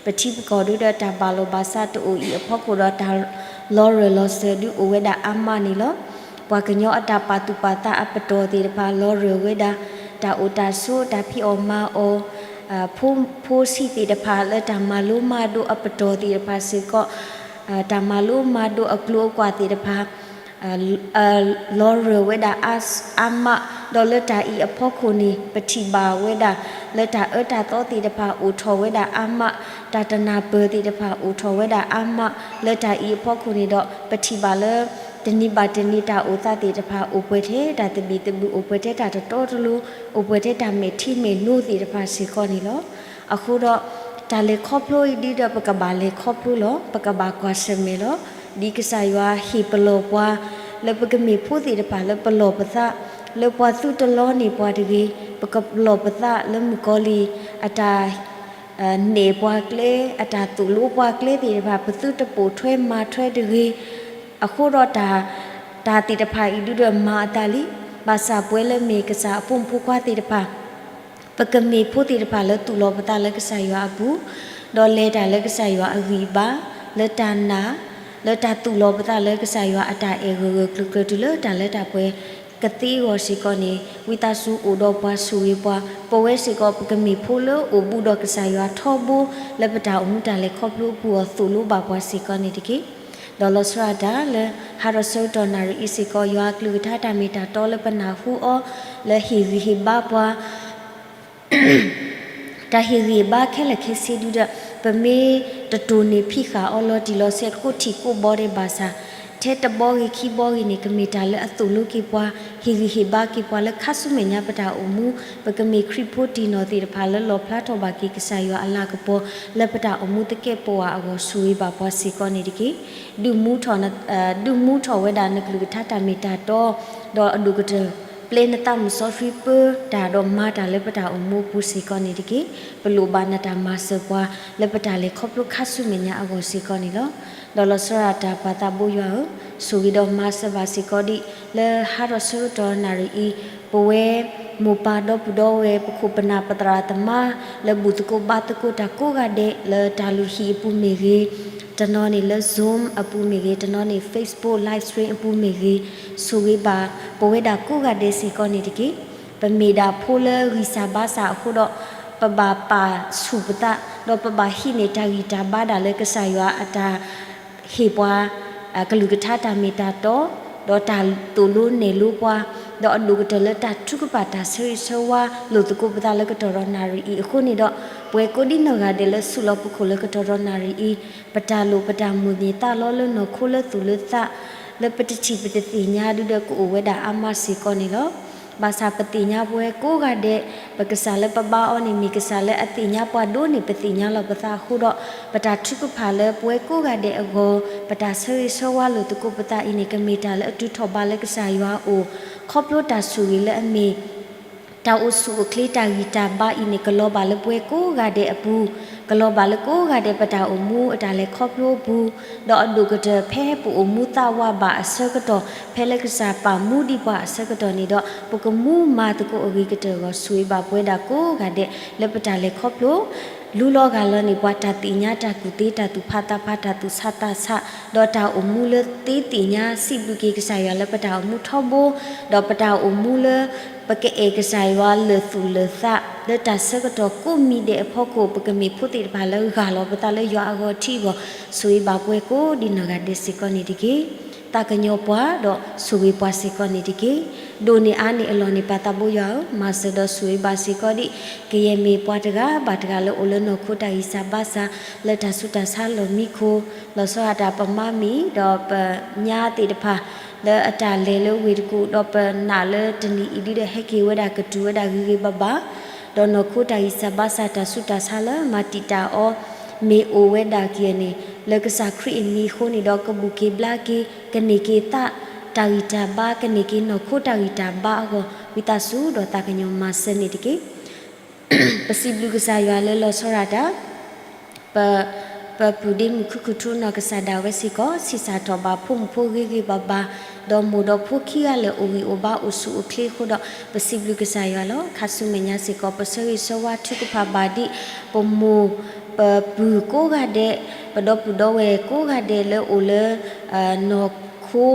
ပထံပကီၢ်ဒုဒီးတၢ်ဘၣ်လီၢ်ဘၣ်စးတအိၣ်အံၤအဖီခိၣ်ဒီး တၢ်လီၤရၢၢ်လီၤစၢၤဒုအိၣ်ဝဲဒၣ်အါမးန့ၣ်လီၤ. ပှၤကညီအတၢ်ပာ်သူၣ်ပာ်သးအပတီၢ်သ့ၣ်တဖၣ် လီၤရၢၢ်ဝဲဒၣ် တၢ်အိၣ်တၢ်ဆိး တၢ်ဖံးအီၣ်မၤအီၣ်, ဖိ ဖိဆံးသ့ၣ်တဖၣ်လၢတၢ်မၤလိမၤဒိးအပတီၢ်သ့ၣ်တဖၣ်စ့ၢ်ကီး, တၢ်မၤလိမၤဒိးအကျိၤအကွာ်သ့ၣ်တဖၣ် လီၤရၢၢ်ဝဲဒၣ်အါမး ဒီးလၢတၢ်အံၤအဖီခိၣ်န့ၣ် ပထံၣ်ဘၣ်ဝဲဒၣ် လၢတၢ်အၢတၢ်သီသ့ၣ်တဖၣ်အိၣ်ထီၣ်ဝဲဒၣ်အါမး, တၢ်တနၢ်ပၢၢ်သ့ၣ်တဖၣ်အိၣ်ထီၣ်ဝဲဒၣ်အါမး, လၢတၢ်အံၤအဖီခိၣ်န့ၣ်ဒီး ပထံၣ်ဘၣ်လၢ တနံၤဘၣ်တနံၤတၢ်အိၣ်သးသ့ၣ်တဖၣ် အိၣ်ပှဲၤထဲတၢ်သဘံၣ်သဘုၣ်, အိၣ်ပှဲၤထဲတၢ်တတီတလိၤ, အိၣ်ပှဲၤထဲတၢ်မဲာ်ထံမဲာ်နိသ့ၣ်တဖၣ်စ့ၢ်ကီးန့ၣ်လီၤ. အဃိဒီး တၢ်လဲၤခီဖျိအံၤဒ်ဒီး ပကဘၣ်လဲၤခီဖျိလီၤ, ပကဘၣ်ကွၢ်ဆၢၣ်မဲာ်လီၤ. ဒ်ကစၢ်ယွၤဟ့ၣ်ပလီၢ်ပှၤ လၢပကမ့ၢ်ဖိသ့ၣ်တဖၣ်လၢပလီၢ်ပသး, လၢပှၤသုတလီန့ၢ်ပှၤတဂ့ၤ, ပကလီၢ်ပသးလၢမုၣ်ကီၤလံၢ်အတၢ် နဲၣ်ပှၤကျဲ, အတၢ်သိၣ်လိပှၤကျဲသ့ၣ်တဖၣ် ပသုတပိာ်ထွဲမၤထွဲတဂ့ၤ. အဃိဒီးတၢ်, တၢ်သ့ၣ်တဖၣ်အံၤဒ်ဒီးမၤအသးလံ. ဘၣ်ဆၣ်ပဝဲလၢမ့ၢ်ကစၢ်အဖိမုၣ်ဖိခွါသ့ၣ်တဖၣ် ပကမ့ၢ်ဖိသ့ၣ်တဖၣ်လၢသူၣ်လီၤပသးလၢကစၢ်ယွၤအပူၤ, ဒီးလဲၤတၢ်လၢကစၢ်ယွၤအဂံၢ်အဘါ, လၢတၢ်နာ်, လၢတၢ်သူၣ်လီၤပသးလၢကစၢ်ယွၤအတၢ်အဲၣ်ဂၢၢ်ဂၢၢ်ကျၢၤကျၢၤ တုၤလၢတၢ်လၢတၢ်ပှဲၤ ကသ့အဂီၢ်စ့ၢ်ကီးန့ၣ် ဝံသးစူၤအိၣ်ဒီးပှၤဆိၣ်ဂ့ၤပှၤ, ပဝဲစ့ၢ်ကီး ပကမ့ၢ်ဖိလၢအိၣ်ဘူးဒီးကစၢ်ယွၤထီဘိ လၢပတၢ်အိၣ်မူတၢ်လဲၤခီဖျိအပူၤအီၤ သိၣ်လိဘၣ်ပှၤစ့ၢ်ကီးန့ၣ်တက့ၢ်. ဒီးလီၤဆီဒၣ်တၢ်လၢ ဟးထီၣ်ဆၢကတီၢ်နၣ်ရံၣ်အံၤစ့ၢ်ကီး ယွၤအကလုၢ်ကထါတၢ်မ့ၢ်တၢ်တီလၢပနၢ်ဟူအီၤ လၢဟ့ၣ်ဂံၢ်ဟ့ၣ်ဘါပှၤ တၢ်ဟ့ၣ်ဂံၢ်ဟ့ၣ်ဘါခဲလၢာ်ခဲဆ့ဒုဒီး ပမ့ၢ်တတိၢ်န့ၢ်ဖံးဃာ်အီၤလီၤတံၢ်လီၤဆဲး ကိးထံၣ်ကိးဘီဒဲးဘၣ်ဆၣ်, ထဲတဘီဂ့ၤခံဘီဂ့ၤန့ၣ် ကမ့ၢ်တၢ်လၢအသိၣ်လိက့ၤပှၤ, ဟ့ၣ်ဂံၢ်ဟ့ၣ်ဘါက့ၤပှၤလၢခါဆူမဲာ်ညါပတၢ်အိၣ်မူ, ပကမ့ၢ်ခရံာ်ဖိတံၢ်နီၢ်သ့ၣ်တဖၣ်လၢလီၣ်ဖျါထီၣ်ဘၣ်က့ၤကစၢ်ယွၤအလၤကပီၤ လၢပတၢ်အိၣ်မူသကဲးပဝးအဂီၢ် ဆိၣ်ဂ့ၤဘၣ်ပှၤစ့ၢ်ကီးန့ၣ်တက့ၢ်. ဒုးမူထီၣ်, ဒုးမူထီၣ်ဝဲဒၣ်နကလုၢ်ကထါတၢ်မ့ၢ်တၢ်တီ, ဒီးအဒိၣ်ကတၢၢ် ပျဲနသးမုၢ်စီဆှံပၢတၢ်ဒီးမၤတၢ်လၢပတၢ်အိၣ်မူအပူၤစ့ၢ်ကီးန့ၣ်တက့ၢ်. ပလိၣ်ဘၣ်နတၢ်မၤစၢၤပှၤ လၢပတၢ်လဲၤခီဖျိခါဆူမဲာ်ညါအဂီၢ်စ့ၢ်ကီးန့ၣ်လီၤ. ဒီးလီၤဆီဒၣ်တၢ်ပှၤသးဘိယွၤဧၢ, ဆိၣ်ဂ့ၤဒီးမၤစၢၤဘၣ်စ့ၢ်ကီးဒံး လၢဟးထီၣ်ဆၢကတီၢ်နၣ်ရံၣ်အံၤ, ပဝဲ မိၢ်ပၢ်ဒီပုၢ်ဒီဝဲၢ် ပခိၣ်ပနၢ်ပသရၣ်သမါ လၢဘူၣ်သကိးဘါသကိးတၢ်ကိးဂၤဒဲး လၢတၢ်လုၢ်ဟံၣ်အပူၤမ့ၢ်ဂ့ၤ, တနီၤန့ၣ်လၢ Zoom အပူၤမ့ၢ်ဂ့ၤ, တနီၤန့ၣ် Facebook live stream အပူၤမ့ၢ်ဂ့ၤ, ဆိၣ်ဂ့ၤဘၣ်ပဝဲဒၣ်ကိးဂၤဒဲးစ့ၢ်ကီးန့ၣ်တက့ၢ်. ပမ့ၢ်ဒၣ်ဖိလၢဂံၢ်စၢ်ဘါစၢ်အဃိဒီး ပဘၣ်ပာ်ဆူၣ်ပသး, ဒီးပဘၣ်ဟံးန့ၢ်တၢ်ဂံၢ်တၢ်ဘါဒၣ်လၢကစၢ်ယွၤအတၢ် ဟ့ၣ်ပှၤ ကလုၢ်ကထါတၢ်မ့ၢ်တၢ်တီ, ဒီးတၢ်သိၣ်လိနဲၣ်လိပှၤ, ဒီးအဒိၣ်ကတၢၢ်လၢတၢ်ထုကဖၣ်တၢ်ဆၢဂ့ၤဆၢဝါလိာ်သကိးပသးလၢကတီၢ်ဒီးနၣ်ရံၣ်အံၤအဃိန့ၣ်ဒီး, ပဝဲကိးဒံနီၢ်ဂၤဒဲးလၢဆူၣ်လီၤပခိၣ်လၢကတီၢ်ဒီးနၣ်ရံၣ်အံၤ, ပတၢ်လိၣ်ပတၢ်မိၣ်န့ၢ်သးလီလၢနီၢ်ခိလၢသူၣ်လၢသး, လၢပတထံၣ်ပတသ့ၣ်ညါဒုဒီးကအိၣ်ဝဲဒၣ်အါမးစ့ၢ်ကီးန့ၣ်လီၤ. ဘၣ်ဆၣ်ပသ့ၣ်ညါပဝဲကိးဂၤဒဲး, ပကစၢ်လၢပဘါအီၤန့ၣ် မ့ၢ်ကစၢ်လၢအသ့ၣ်ညါပှၤဒိၣ်န့ၢ်ပသ့ၣ်ညါလီၤပသးအဃိဒီး, ပတၢ်ထုကဖၣ်လၢပဝဲကိးဂၤဒဲးအဂီၢ်, ပတၢ်ဆၢဂ့ၤဆၢဝါလိာ်သကိးပသးအံၤန့ၣ် ကမ့ၢ်တၢ်လၢအတုၤထီၣ်ဘးလၢကစၢ်ယွၤအအိၣ်, ခီဖျိတၢ်ဆိၣ်ဂ့ၤလၢအမ့ၢ် တၢ်အိၣ်ဆူၣ်အိၣ်ချ့တၢ်ဂံၢ်တၢ်ဘါအံၤန့ၣ် ကလီၤဘၣ်လၢပဝဲကိးဂၤဒဲးအပူၤ, ကလီၤဘၣ်လၢကိးဂၤဒဲးပတၢ်အိၣ်မူအတၢ်လဲၤခီဖျိအပူၤ, ဒီးအဒိၣ်ကတၢၢ်ဖဲပအိၣ်မူသးဝးဘၣ်အဆၢကတီၢ်, ဖဲလၢကစၢ်ပာ်မူဒံးပှၤအဆၢကတီၢ်န့ၣ်ဒီး, ပကမူမၤသကိးအဂ့ၤကတၢၢ်အဂီၢ် ဆိၣ်ဂ့ၤဘၣ်ပဝဲဒၣ်ကိးဂၤဒဲးလၢပတၢ်လဲၤခီဖျိ လူလီၤဂာ်လီၤန့ၢ်ပှၤတၢ်သ့ၣ်ညါတၢ်ကူၣ်သ့တၢ်သူၣ်ဖးသးဖးတၢ်သူၣ်ဆးသးဆး, ဒီးတၢ်အိၣ်မူလၢသ့သ့ၣ်ညါစံးဘျုးက့ၤကစၢ်ယွၤလၢပတၢ်အိၣ်မူထီဘိ, ဒီးပတၢ်အိၣ်မူလၢ ပကအဲၣ်ကစၢ်ယွၤလၢာ်သူၣ်လၢာ်သး, လၢတၢ်ဆၢကတီၢ်ကိးမံၤဒဲးအဖီခိၣ် ပကမ့ၢ်ဖိသ့ၣ်တဖၣ်လၢဂာ်လီၤပသးလၢယွၤအဂီၢ်ထံအဂီၢ်, ဆိၣ်ဂ့ၤဘၣ်ပဝဲကိးဒံနီၢ်ဂၤဒဲးစ့ၢ်ကီးန့ၣ်တက့ၢ်. သးကညီၤပှၤဒီးဆိၣ်ဂ့ၤပှၤစ့ၢ်ကီးန့ၣ်တက့ၢ်. ဒိၣ်န့ၢ်အါန့ၢ်အလီၢ်န့ၣ် ပၢ်သးဘိယွၤဧၢ, မၤစၢၤဒီးဆိၣ်ဂ့ၤဘၣ်စ့ၢ်ကီးဒံး ကယဲၢ်မ့ၢ်ပှၤတဂၤဘၣ်တဂၤလၢအိၣ်လၢနီၢ်ခိတၢ်ဂံၢ်စၢ်ဘါစၢ် လၢတၢ်ဆူးတၢ်ဆါလီၢ်မံခိၣ်, လီၤဆီဒၣ်တၢ်ပမါမံၤ ဒီးပညါသ့ၣ်တဖၣ် လၢအတၢ်လဲၤလၢဝ့ၢ်တကူၣ် ဒီးပနာ်လၢတနံၤအံၤဒုဒီးဟဲက့ၤဝဲဒၣ်ကတုၤဝဲဒၣ်ဂ့ၤဂ့ၤဘၣ်ဘၣ်, ဒီးနီၢ်ခိတၢ်ဂံၢ်စၢ်ဘါစၢ်တၢ်ဆူးတၢ်ဆါလၢမၤတံာ်တာ်အီၤ မ့ၢ်အိၣ်ဝဲဒၣ်က့ၤန့ၣ် လၢကစၢ်ခရံာ်အမံၤအဃိန့ၣ်ဒီး ကဘူၣ်က့ၤဘျါက့ၤ ကန့ၢ်က့ၤသးတၢ်ဂံၢ်တၢ်ဘါ ကန့ၢ်က့ၤနီၢ်ခိတၢ်ဂံၢ်တၢ်ဘါအဂီၢ် ဝံသးစူၤဒီးသးကညီၤမၤစၢၤန့ၣ်တက့ၢ်. ပစံးဘျုးကစၢ်ယွၤလၢလီၤဆီဒၣ်တၢ် ပပုၢ်ဒ့မုၣ်ခုၣ်ခုၣ်ထူနီၢ်ကစၢ်ဒၣ်ဝဲစ့ၢ်ကီး ဆံးစၢ်ထီၣ်ဘၣ်ဖိမုၣ်ဖိဂ့ၤဂ့ၤဘၣ်ဘၣ်, ဒီးမိၢ်ဒီးဖိခံဂၤလၢာ်အိၣ်ဂံၢ်အိၣ်ဘါအိၣ်ဆူၣ်အိၣ်ချ့အဃိဒီး ပစံးဘျုးကစၢ်ယွၤလီၤ. ခါဆူမဲာ်ညါစ့ၢ်ကီး ပဆၢဂ့ၤဆၢဝါထုကဖၣ်ဘၣ်ဒံး ပမိၢ်ပပုၢ်ကိးဂၤဒဲး, ပဒီပုၢ်ဒီဝဲၢ်ကိးဂၤဒဲးလၢအိၣ်လၢ နီၢ်ခိ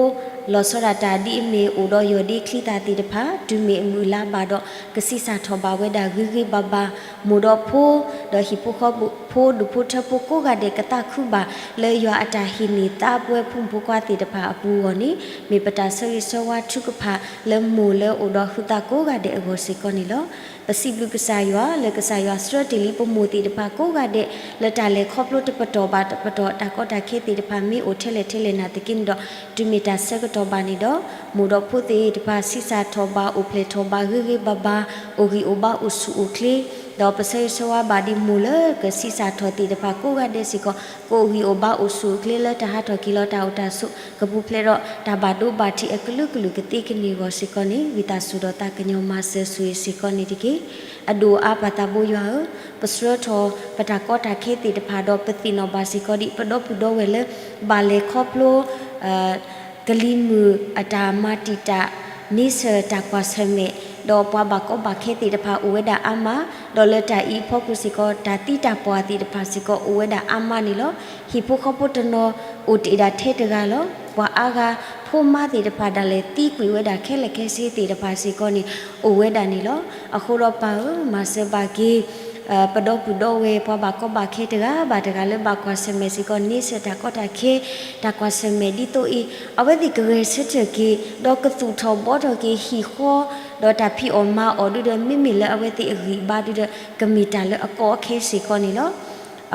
လီၤဆီဒၣ်တၢ်ဒ်အမ့ၢ်အိၣ်ဒီးယီၢ်ဒ့ချံသၣ်သ့ၣ်တဖၣ် တုၤမ့ၢ်အမုၢ်လါဘၣ်ဒီး ကဆံးစၢ်ထီၣ်ဘၣ်ဝဲဒၣ်ဂ့ၤဂ့ၤဘၣ်ဘၣ်, မိၢ်ဒီးဖိ, ဒီးဟံၣ်ဖိဃီဖိ ဒူၣ်ဖိထၢဖိကိးဂၤဒဲး ကသးခုဘၣ်လၢယွၤအတၢ်ဟ့ၣ်န့ၢ်သးပဝဲဖိမုၣ်ဖိခွါသ့ၣ်တဖၣ်အပူၤအဂီၢ်န့ၣ် မ့ၢ်ပတၢ်ဆၢဂ့ၤဆၢဝါထုကဖၣ်လၢမိၢ်လၢအိၣ်ဒီးဟုသးကိးဂၤဒဲးအဂီၢ်စ့ၢ်ကီးန့ၣ်လီၤ. ပစံးဘျုးကစၢ်ယွၤ လၢကစၢ်ယွၤဆှၢတ့ၢ်လံပမိၢ်သ့ၣ်တဖၣ်ကိးဂၤဒဲး လၢတၢ်လဲၤခီဖျိတပတီၢ်ဘၣ်တပတီၢ် တၢ်ကီတၢ်ခဲသ့ၣ်တဖၣ်မ့ၢ်အိၣ်ထဲလဲၣ်ထဲလဲၣ်နာ်သက့န့ၣ်ဒီး တုၤမ့ၢ်တၢ်ဆၢကတီၢ်ဘၣ်န့ၣ်ဒီး မိၢ်ဒီးဖိသ့ၣ်တဖၣ် ဆံးစၢ်ထီၣ်ဘၣ် အိၣ်ဖျဲၣ်ထီၣ်ဘၣ် ဂ့ၤဂ့ၤဘၣ်ဘၣ် အိၣ်ဂံၢ်အိၣ်ဘါ အိၣ်ဆူၣ်အိၣ်ချ့, ဒီးပဆၢဂ့ၤဆၢဝါဘၣ်ဒ်မိၢ်လၢကဆံးစၢ်ထီၣ်သ့ၣ်တဖၣ်ကိးဂၤဒဲးစ့ၢ်ကီး ကအိၣ်ဂံၢ်အိၣ်ဘါ အိၣ်ဆူၣ်အိၣ်ချ့လၢတၢ်ဟးထီၣ်က့ၤလီၤတၢ်အိၣ်တၢ်ဆိး ကပူၤဖျဲးဒီးတၢ်ဘၣ်ဒိဘၣ်ထံးအကလုာ်ကလုာ်ကသ့ကန့ၢ်အဂီၢ်စ့ၢ်ကီးန့ၣ် ဝံသးစူၤဒီးသးကညီၤမၤစၢၤဆိၣ်ဂ့ၤစ့ၢ်ကီးန့ၣ်တက့ၢ်. အဒိၣ်အါပၢ်သးဘိယွၤဧၢ, ပဆှၢထီၣ်ပတၢ်ကီတၢ်ခဲသ့ၣ်တဖၣ်ဒီး ပသ့ၣ်နီၣ်ဘၣ်စ့ၢ်ကီးဒ်ပဒီပုၢ်ဒီဝဲၢ်လၢ ဘၣ်လဲၤခီဖျိ ကလံၤမုၢ်အတၢ်မၤတံာ်တာ် န့ဆၢၣ်တၢ်ကွၢ်ဆၢၣ်မဲာ်, ဒီးပှၤဘၣ်ကီဘၣ်ခဲသ့ၣ်တဖၣ်အိၣ်ဝဲဒၣ်အါမး, ဒီးလၢတၢ်အံၤအဖီခိၣ်စ့ၢ်ကီး တၢ်သံတၢ်ပှၢ်သ့ၣ်တဖၣ်စ့ၢ်ကီးအိၣ်ဝဲဒၣ်အါမးန့ၣ်လီၤ. ဟံၣ်ဖိဃီဖိတနီၤအိၣ်တ့ၢ်ဒၣ်ထဲတဂၤလီၤ. ပှၤအါဂၤဖိမါသ့ၣ်တဖၣ်ဒၣ်လဲာ်သံကွံာ်ဝဲဒၣ်ခဲလၢာ်ခဲဆ့သ့ၣ်တဖၣ်စ့ၢ်ကီးန့ၣ် အိၣ်ဝဲဒၣ်န့ၣ်လီၤ. အဃိဒီးပၢ်ဧၢ, မၤစၢၤဘၣ်က့ၤ ပဒီပုၢ်ဒီဝဲၢ် ပှၤဘၣ်ကီဘၣ်ခဲတဂၤဘၣ်တဂၤလၢဘၣ်ကွၢ်ဆၢၣ်မဲာ်စ့ၢ်ကီး န့ဆၢၣ်တၢ်ကီတၢ်ခဲ တၢ်ကွၢ်ဆၢၣ်မဲာ်ဒ်သိးအံၤ, အဝဲသ့ၣ်ကဂဲၤဆၢထၢၣ်က့ၤ ဒီးကသူၣ်ထီၣ်ဘှီထီၣ်က့ၤဟံၣ်ဃီ, ဒီးတၢ်ဖံးအီၣ်မၤအီၣ်ဒုဒီး မ့မ့ၢ်လၢအဝဲသ့ၣ်အဂံၢ်အဘါဒုဒီး ကမ့ၢ်တၢ်လၢအကီအခဲစ့ၢ်ကီးန့ၣ်လီၤ.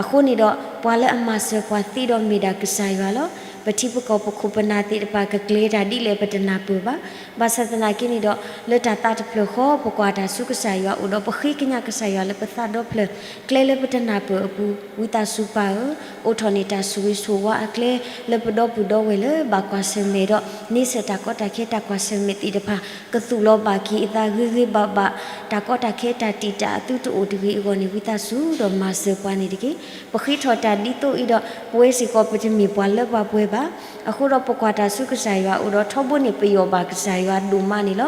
အဃိန့ၣ်ဒီး ပှၤလၢအမၤစၢၤပှၤသ့ဒီးမ့ၢ်ဒၣ်ကစၢ်ယွၤလီၤ. ပထံပကီၢ်ပခိၣ်ပနၢ်သ့ၣ်တဖၣ်ကကျဲၤတၢ်ဒ်လဲၣ်ပတနၢ်ပၢၢ်ဘၣ်. ဘၣ်ဆၣ်သနာ်က့န့ၣ်ဒီး လၢတၢ်သးတဖျၢၣ်ဃီ ပကွၢ်တၢ်ဆူကစၢ်ယွၤအိၣ်ဒီး ပဃ့ကညးကစၢ်ယွၤလၢပသးဒီဖျၢၣ် ကျဲလၢပတနၢ်ပၢၢ်အပူၤ, ဝံသးစူၤပၢ်ဧၢ, အိးထီၣ်န့ၢ်တၢ်ဆိၣ်ဂ့ၤဆိၣ်ဝါအကျဲ လၢပဒီပုၢ်ဒီဝဲၢ်လၢဘၣ်ကွၢ်ဆၢၣ်မဲာ်ဒီး န့ဆၢၣ်တၢ်ကီတၢ်ခဲတၢ်ကွၢ်ဆၢၣ်မဲာ်သ့ၣ်တဖၣ် ကသူၣ်လီၤဘၣ်က့ၤအသးဂ့ၤဂ့ၤဘၣ်ဘၣ်, တၢ်ကီတၢ်ခဲတၢ်တံာ်တာ်အသုတအိၣ်တဂ့ၤအဂီၢ်န့ၣ် ဝံသးစူၤဒီးမၤစၢၤပှၤန့ၣ်တက့ၢ်. ပဃ့ထီၣ်တၢ်ဒ်သိးအံၤဒီး ပဝဲစ့ၢ်ကီးပတမ့ၢ်ပှၤလၢပှၤပှဲၤဘၣ်. အဃိဒီးပကွၢ်တၢ်ဆူကစၢ်ယွၤအအိၣ်ဒီး ထီဘိန့ၣ်ပယီၢ်ဘၣ်ကစၢ်ယွၤဒိၣ်မးန့ၣ်လီၤ.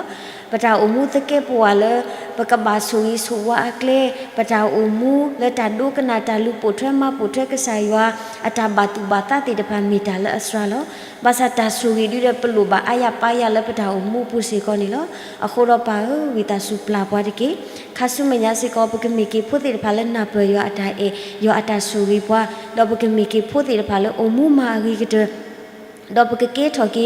ပတၢ်အိၣ်မူသကဲးပဝးလၢ ပကဘၣ်ဆိၣ်ဂ့ၤဆိၣ်ဝါအကျဲ, ပတၢ်အိၣ်မူလၢတၢ်ဒိကနၣ်တၢ်လူၤပိာ်ထွဲမၤပိာ်ထွဲကစၢ်ယွၤ အတၢ်ဘၣ်သူၣ်ဘၣ်သးသ့ၣ်တဖၣ်မ့ၢ်တၢ်လၢအစှၤလီၤ. ဘၣ်ဆၣ်တၢ်ဆိၣ်ဂ့ၤဒုဒီးပလိၣ်ဘၣ်အါယၤပါယၤလၢပတၢ်အိၣ်မူအပူၤစ့ၢ်ကီးန့ၣ်လီၤ. အဃိဒီးပၢ်ဧၢ, ဝံသးစူၤပျၢ်ပှၤတက့ၢ်. ခါဆူမဲာ်ညါစ့ၢ်ကီး ပကမ့ၢ်က့ၤဖိသ့ၣ်တဖၣ်လၢနၢ်ပၢၢ်ယွၤအတၢ်အဲၣ်, ယွၤအတၢ်ဆိၣ်ဂ့ၤပှၤ, ဒီးပကမ့ၢ်က့ၤဖိသ့ၣ်တဖၣ်လၢအိၣ်မူမၤအဂ့ၤကတၢၢ် ဒီးပကကဲထီၣ်က့ၤ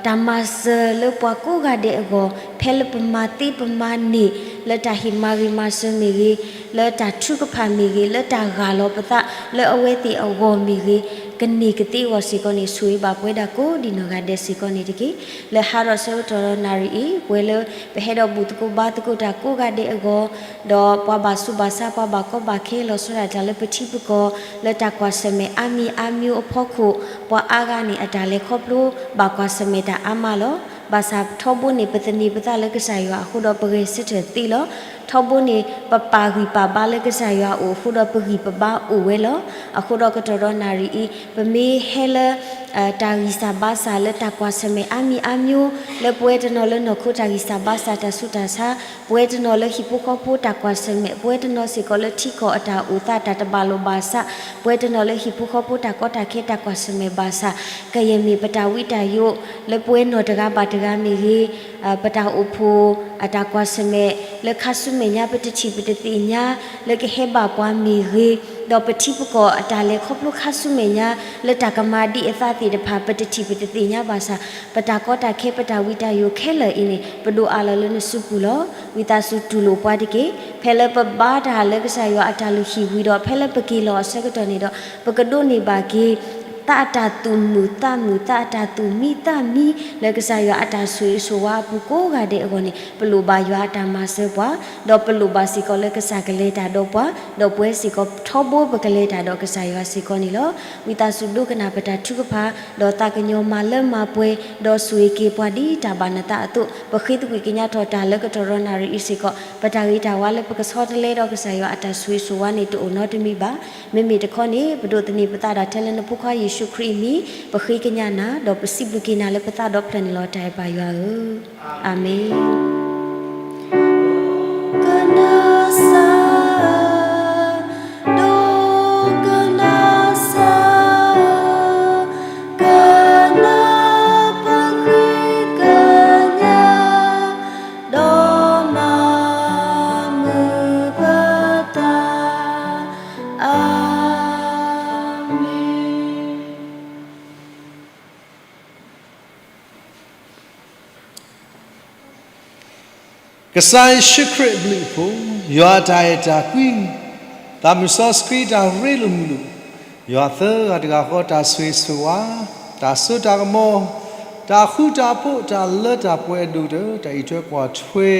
တၢ်မၤစၢၤလၢပှၤကိးဂၤဒဲးအဂီၢ်, ဖဲလၢပမၤသ့ပမၤန့ၢ် လၢတၢ်ဟ့ၣ်မၤဂ့ၤမၤစၢၤမ့ၢ်ဂ့ၤ, လၢတၢ်ထုကဖၣ်မ့ၢ်ဂ့ၤ, လၢတၢ်ဂၢ်လီၤပသး လၢအဝဲသ့ၣ်အဂီၢ်မ့ၢ်ဂ့ၤ, ကန့ၢ်ကသ့အဂီၢ်စ့ၢ်ကီးန့ၣ် ဆိၣ်ဂ့ၤဘၣ်ပဝဲဒၣ်ကိးဒံနီၢ်ဂၤဒဲးစ့ၢ်ကီးန့ၣ်တက့ၢ်. လၢဟါဒီးဆၢကတီၢ်ဒီးနၣ်ရံၣ်အံၤ ပဝဲလၢပဟဲဒီးဘူၣ်သကိးဘါသကိးတၢ်ကိးဂၤဒဲးအဂီၢ်, ဒီးပှၤဘၣ်ဆူးဘၣ်ဆါ ပှၤဘၣ်ကီဘၣ်ခဲ လီၤဆီဒၣ်တၢ်လၢပထံပကီၢ် လၢတၢ်ကွၢ်ဆၢၣ်မဲာ်အါမံၤအါမျိုးအဖီခိၣ်, ပှၤအါဂၤန့ၣ် အတၢ်လဲၤခီဖျိ ဘၣ်ကွၢ်ဆၢၣ်မဲာ်တၢ်အါမးလီၤ. ဘၣ်ဆၣ်ထီဘိန့ၣ် ပသန့ၤပသးလၢကစၢ်ယွၤအဃိဒီး ပဂဲၤဆၢထၢၣ်သ့လီၤ. ထီဘိန့ၣ် ပပာ်ဂံၢ်ပာ်ဘါလၢကစၢ်ယွၤအအိၣ်အဃိဒီး ပဂံၢ်ပဘါအိၣ်ဝဲလီၤ. အဃိဒီးကတီၢ်ဒီးနၣ်ရံၣ်အံၤ ပမ့ၢ်ဟဲလၢ တၢ်ဂံၢ်စၢ်ဘါစၢ်လၢတၢ်ကွၢ်ဆၢၣ်မဲာ်အါမံၤအါမျိုး, လၢပဝဲတနီၤလၢနီၢ်ခိတၢ်ဂံၢ်စၢ်ဘါစၢ်တၢ်ဆူးတၢ်ဆါ, ပဝဲတနီၤလၢဟံၣ်ဖိဃီဖိတၢ်ကွၢ်ဆၢၣ်မဲာ်, ပဝဲတနီၤစ့ၢ်ကီးလၢထံကီၢ်အတၢ်အိၣ်သးတၢ်တဘၣ်လိာ်ဘၣ်စး, ပဝဲတနီၤလၢဟံၣ်ဖိဃီဖိတၢ်ကီတၢ်ခဲတၢ်ကွၢ်ဆၢၣ်မဲာ်ဘၣ်ဆၣ်, ကယဲၢ်မ့ၢ်ပတၢ်ဝံတၢ်ယိး လၢပဝဲနီၢ်တဂၤဘၣ်တဂၤမ့ၢ်ဂ့ၤ, ပတၢ်အိၣ်ဖှိၣ်အတၢ်ကွၢ်ဆၢၣ်မဲာ် လၢခါဆူမဲာ်ညါပတထံၣ်ပတသ့ၣ်ညါ လၢကဟဲဘၣ်ပှၤမ့ၢ်ဂ့ၤ, ဒီးပထံပကီၢ်အတၢ်လဲၤခီဖျိခါဆူမဲာ်ညါ လၢတၢ်ကမၤဒံးအသးသ့ၣ်တဖၣ် ပတထံၣ်ပတသ့ၣ်ညါဘၣ်ဆၣ်, ပတၢ်ကီတၢ်ခဲပတၢ်ဝံတၢ်ယိးခဲလၢာ်အံၤန့ၣ် ပဒိးအးလီၤလၢနစုပူၤလီၤ. ဝံသးစူၤတူၢ်လိာ်ပှၤတက့ၢ်. ဖဲလၢပဘါတၢ်လၢကစၢ်ယွၤအတၢ်လုၢ်ဟံၣ်ဝံၤဒီး ဖဲလၢပက့ၤလီၤအဆၢကတီၢ်န့ၣ်ဒီး ပကဒိးန့ၢ်ဘၣ်က့ၤ သးအတၢ်သူၣ်မုာ်သးမုာ် သးအတၢ်သူၣ်မံသးမံ လၢကစၢ်ယွၤအတၢ်ဆိၣ်ဂ့ၤဆိၣ်ဝါအပူၤကိးဂၤဒဲးအဂီၢ်န့ၣ် ပလိၣ်ဘၣ်ယွၤအတၢ်မၤစၢၤပှၤ, ဒီးပလိၣ်ဘၣ်စ့ၢ်ကီးလၢကစၢ်ကလဲၤတၢ်ဒီးပှၤ, ဒီးပဝဲစ့ၢ်ကီးထီဘိပကလဲၤတၢ်ဒီးကစၢ်ယွၤစ့ၢ်ကီးန့ၣ်လီၤ. ဝံသးစူၤဒိကနၣ်ပတၢ်ထုကဖၣ်, ဒီးသးကညီၤမၤလၢမၤပှဲၤ, ဒီးဆိၣ်ဂ့ၤက့ၤပှၤဒ်တၢ်ဘၣ်နသးအသိး, ပဃ့သကွံၢ်ကညးထီၣ်တၢ်လၢကတီၢ်ဒီးနၣ်ရံၣ်အံၤစ့ၢ်ကီး, ပတၢ်ဂ့ၤတၢ်ဝါလၢပကဆီတလဲဒီးကစၢ်ယွၤအတၢ်ဆိၣ်ဂ့ၤဆိၣ်ဝါန့ၣ် တအိၣ်နီတမံၤဘၣ်. မ့မ့ၢ်တခီန့ၣ် ပဒိးသန့ၤပသးဒၣ်ထဲလၢနဖိခွါယ့ၣ်ၡူးခရံာ်အမံၤ, ပဃ့ကညးနၤ, ဒီးပစံးဘျုးက့ၤနၤလၢပသးဒီဖျၢၣ်န့ၣ်လီၤ. တၢ်အဲၣ်ပၢ်ယွၤဧၢ, အၤမ့ၣ်. ကစၢ်ယ့ၣ်ၡူးခရံာ်အဘျုးအဖှိၣ်, ယွၤအတၢ်အဲၣ်တၢ်ကွံ, သးမုၢ်စီဆှံတၢ်ရ့လိာ်မုာ်လိာ်, ယွၤသၢဂၤတဂၤဃီတၢ်ဆိၣ်ဂ့ၤဆိၣ်ဝါ, တၢ်စိတၢ်ကမီၤ, တၢ်ဃူတၢ်ဖိး တၢ်လၢတၢ်ပှဲၤအဒိၣ်ကတၢၢ် တၢ်အံးထွဲကွၢ်ထွဲ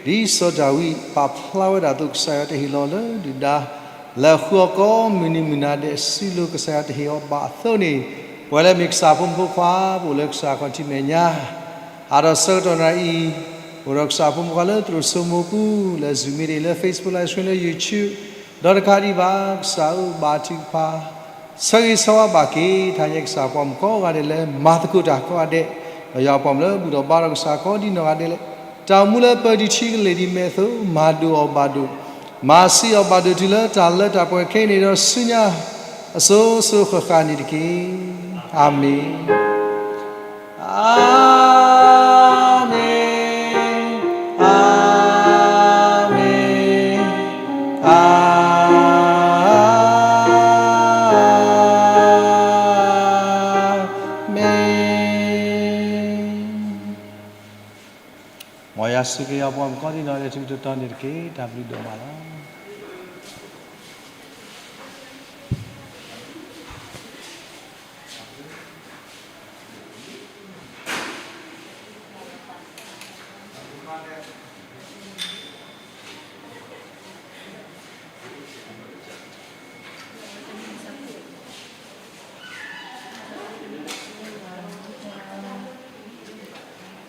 ဒ်စီၤဒၤဝံးပာ်ဖျါဝဲဒၣ်အသိး ကစၢ်ယွၤတဟ့ၣ်လီၤလၢဒုၣ်ဒါ လၢအဃုအီၤကိးမုၢ်နံၤမုၢ်နၤဒဲး စံးလိာ်ကစၢ်ယွၤတဟ့ၣ်အီၤဘၣ်အသိးန့ၣ်, ပဝဲလၢမ့ၢ်ကစၢ်ဖိမုၣ်ဖိခွါ ပအိၣ်လၢကစၢ်ခီၣ်ထံးမဲာ်ညါ အါထီၣ်ဆၢကတီၢ်နၤအံၤ, အိၣ်ဒီးကစၢ်ဖိမုၣ်ဖိခွါလၢသရိာ်စိမိၤပူၤ လၢ Zoom မ့ၢ်ဂ့ၤ လၢ Facebook Live Stream လၢ YouTube, ဒီးတကးဒံးဘၣ် ကစၢ်အအိၣ်ဘၣ်ထုကဖၣ် ဆၢဂ့ၤဆၢဝါဘၣ်က့ၤ ထါညါကစၢ်ပှၤမုၣ်ကိးဂၤဒဲးလၢ မၤသကိးတၢ်ကိးဂၤဒဲး, ဒီးယွၤပှၤမုၣ်လၢဘူၣ်ထီၣ်ဘါထီၣ်ကစၢ်ကိးဒံနီၢ်ဂၤဒဲးလၢ တၢ်အိၣ်မူလၢပၢၤတံၢ်ထံကလ့ၢ်ဒ်မဲာ်အသိး မၤဒိၣ်အီၤဘၣ်ဒိၣ်, မၤဆံးအီၤဘၣ်ဒိၣ်တုၤလၢတၢ်လၢတၢ်ပှဲၤခဲအံၤန့ၣ်ဒီးဆူညါ အစိၤစိၤဃၣ်ဃၣ်န့ၣ်တက့ၢ်. အၤမ့ၣ်, အၤမ့ၣ်, အၤမ့ၣ်, အၤမ့ၣ်. မ်ယွၤဆိၣ်ဂ့ၤအီၤပှၤမုၣ်ကိးဒံနီၢ်ဂၤဒဲး တံၤတတီၤန့ၣ်တက့ၢ်. တၢ်ဘျုးဒိၣ်မးလီၤ.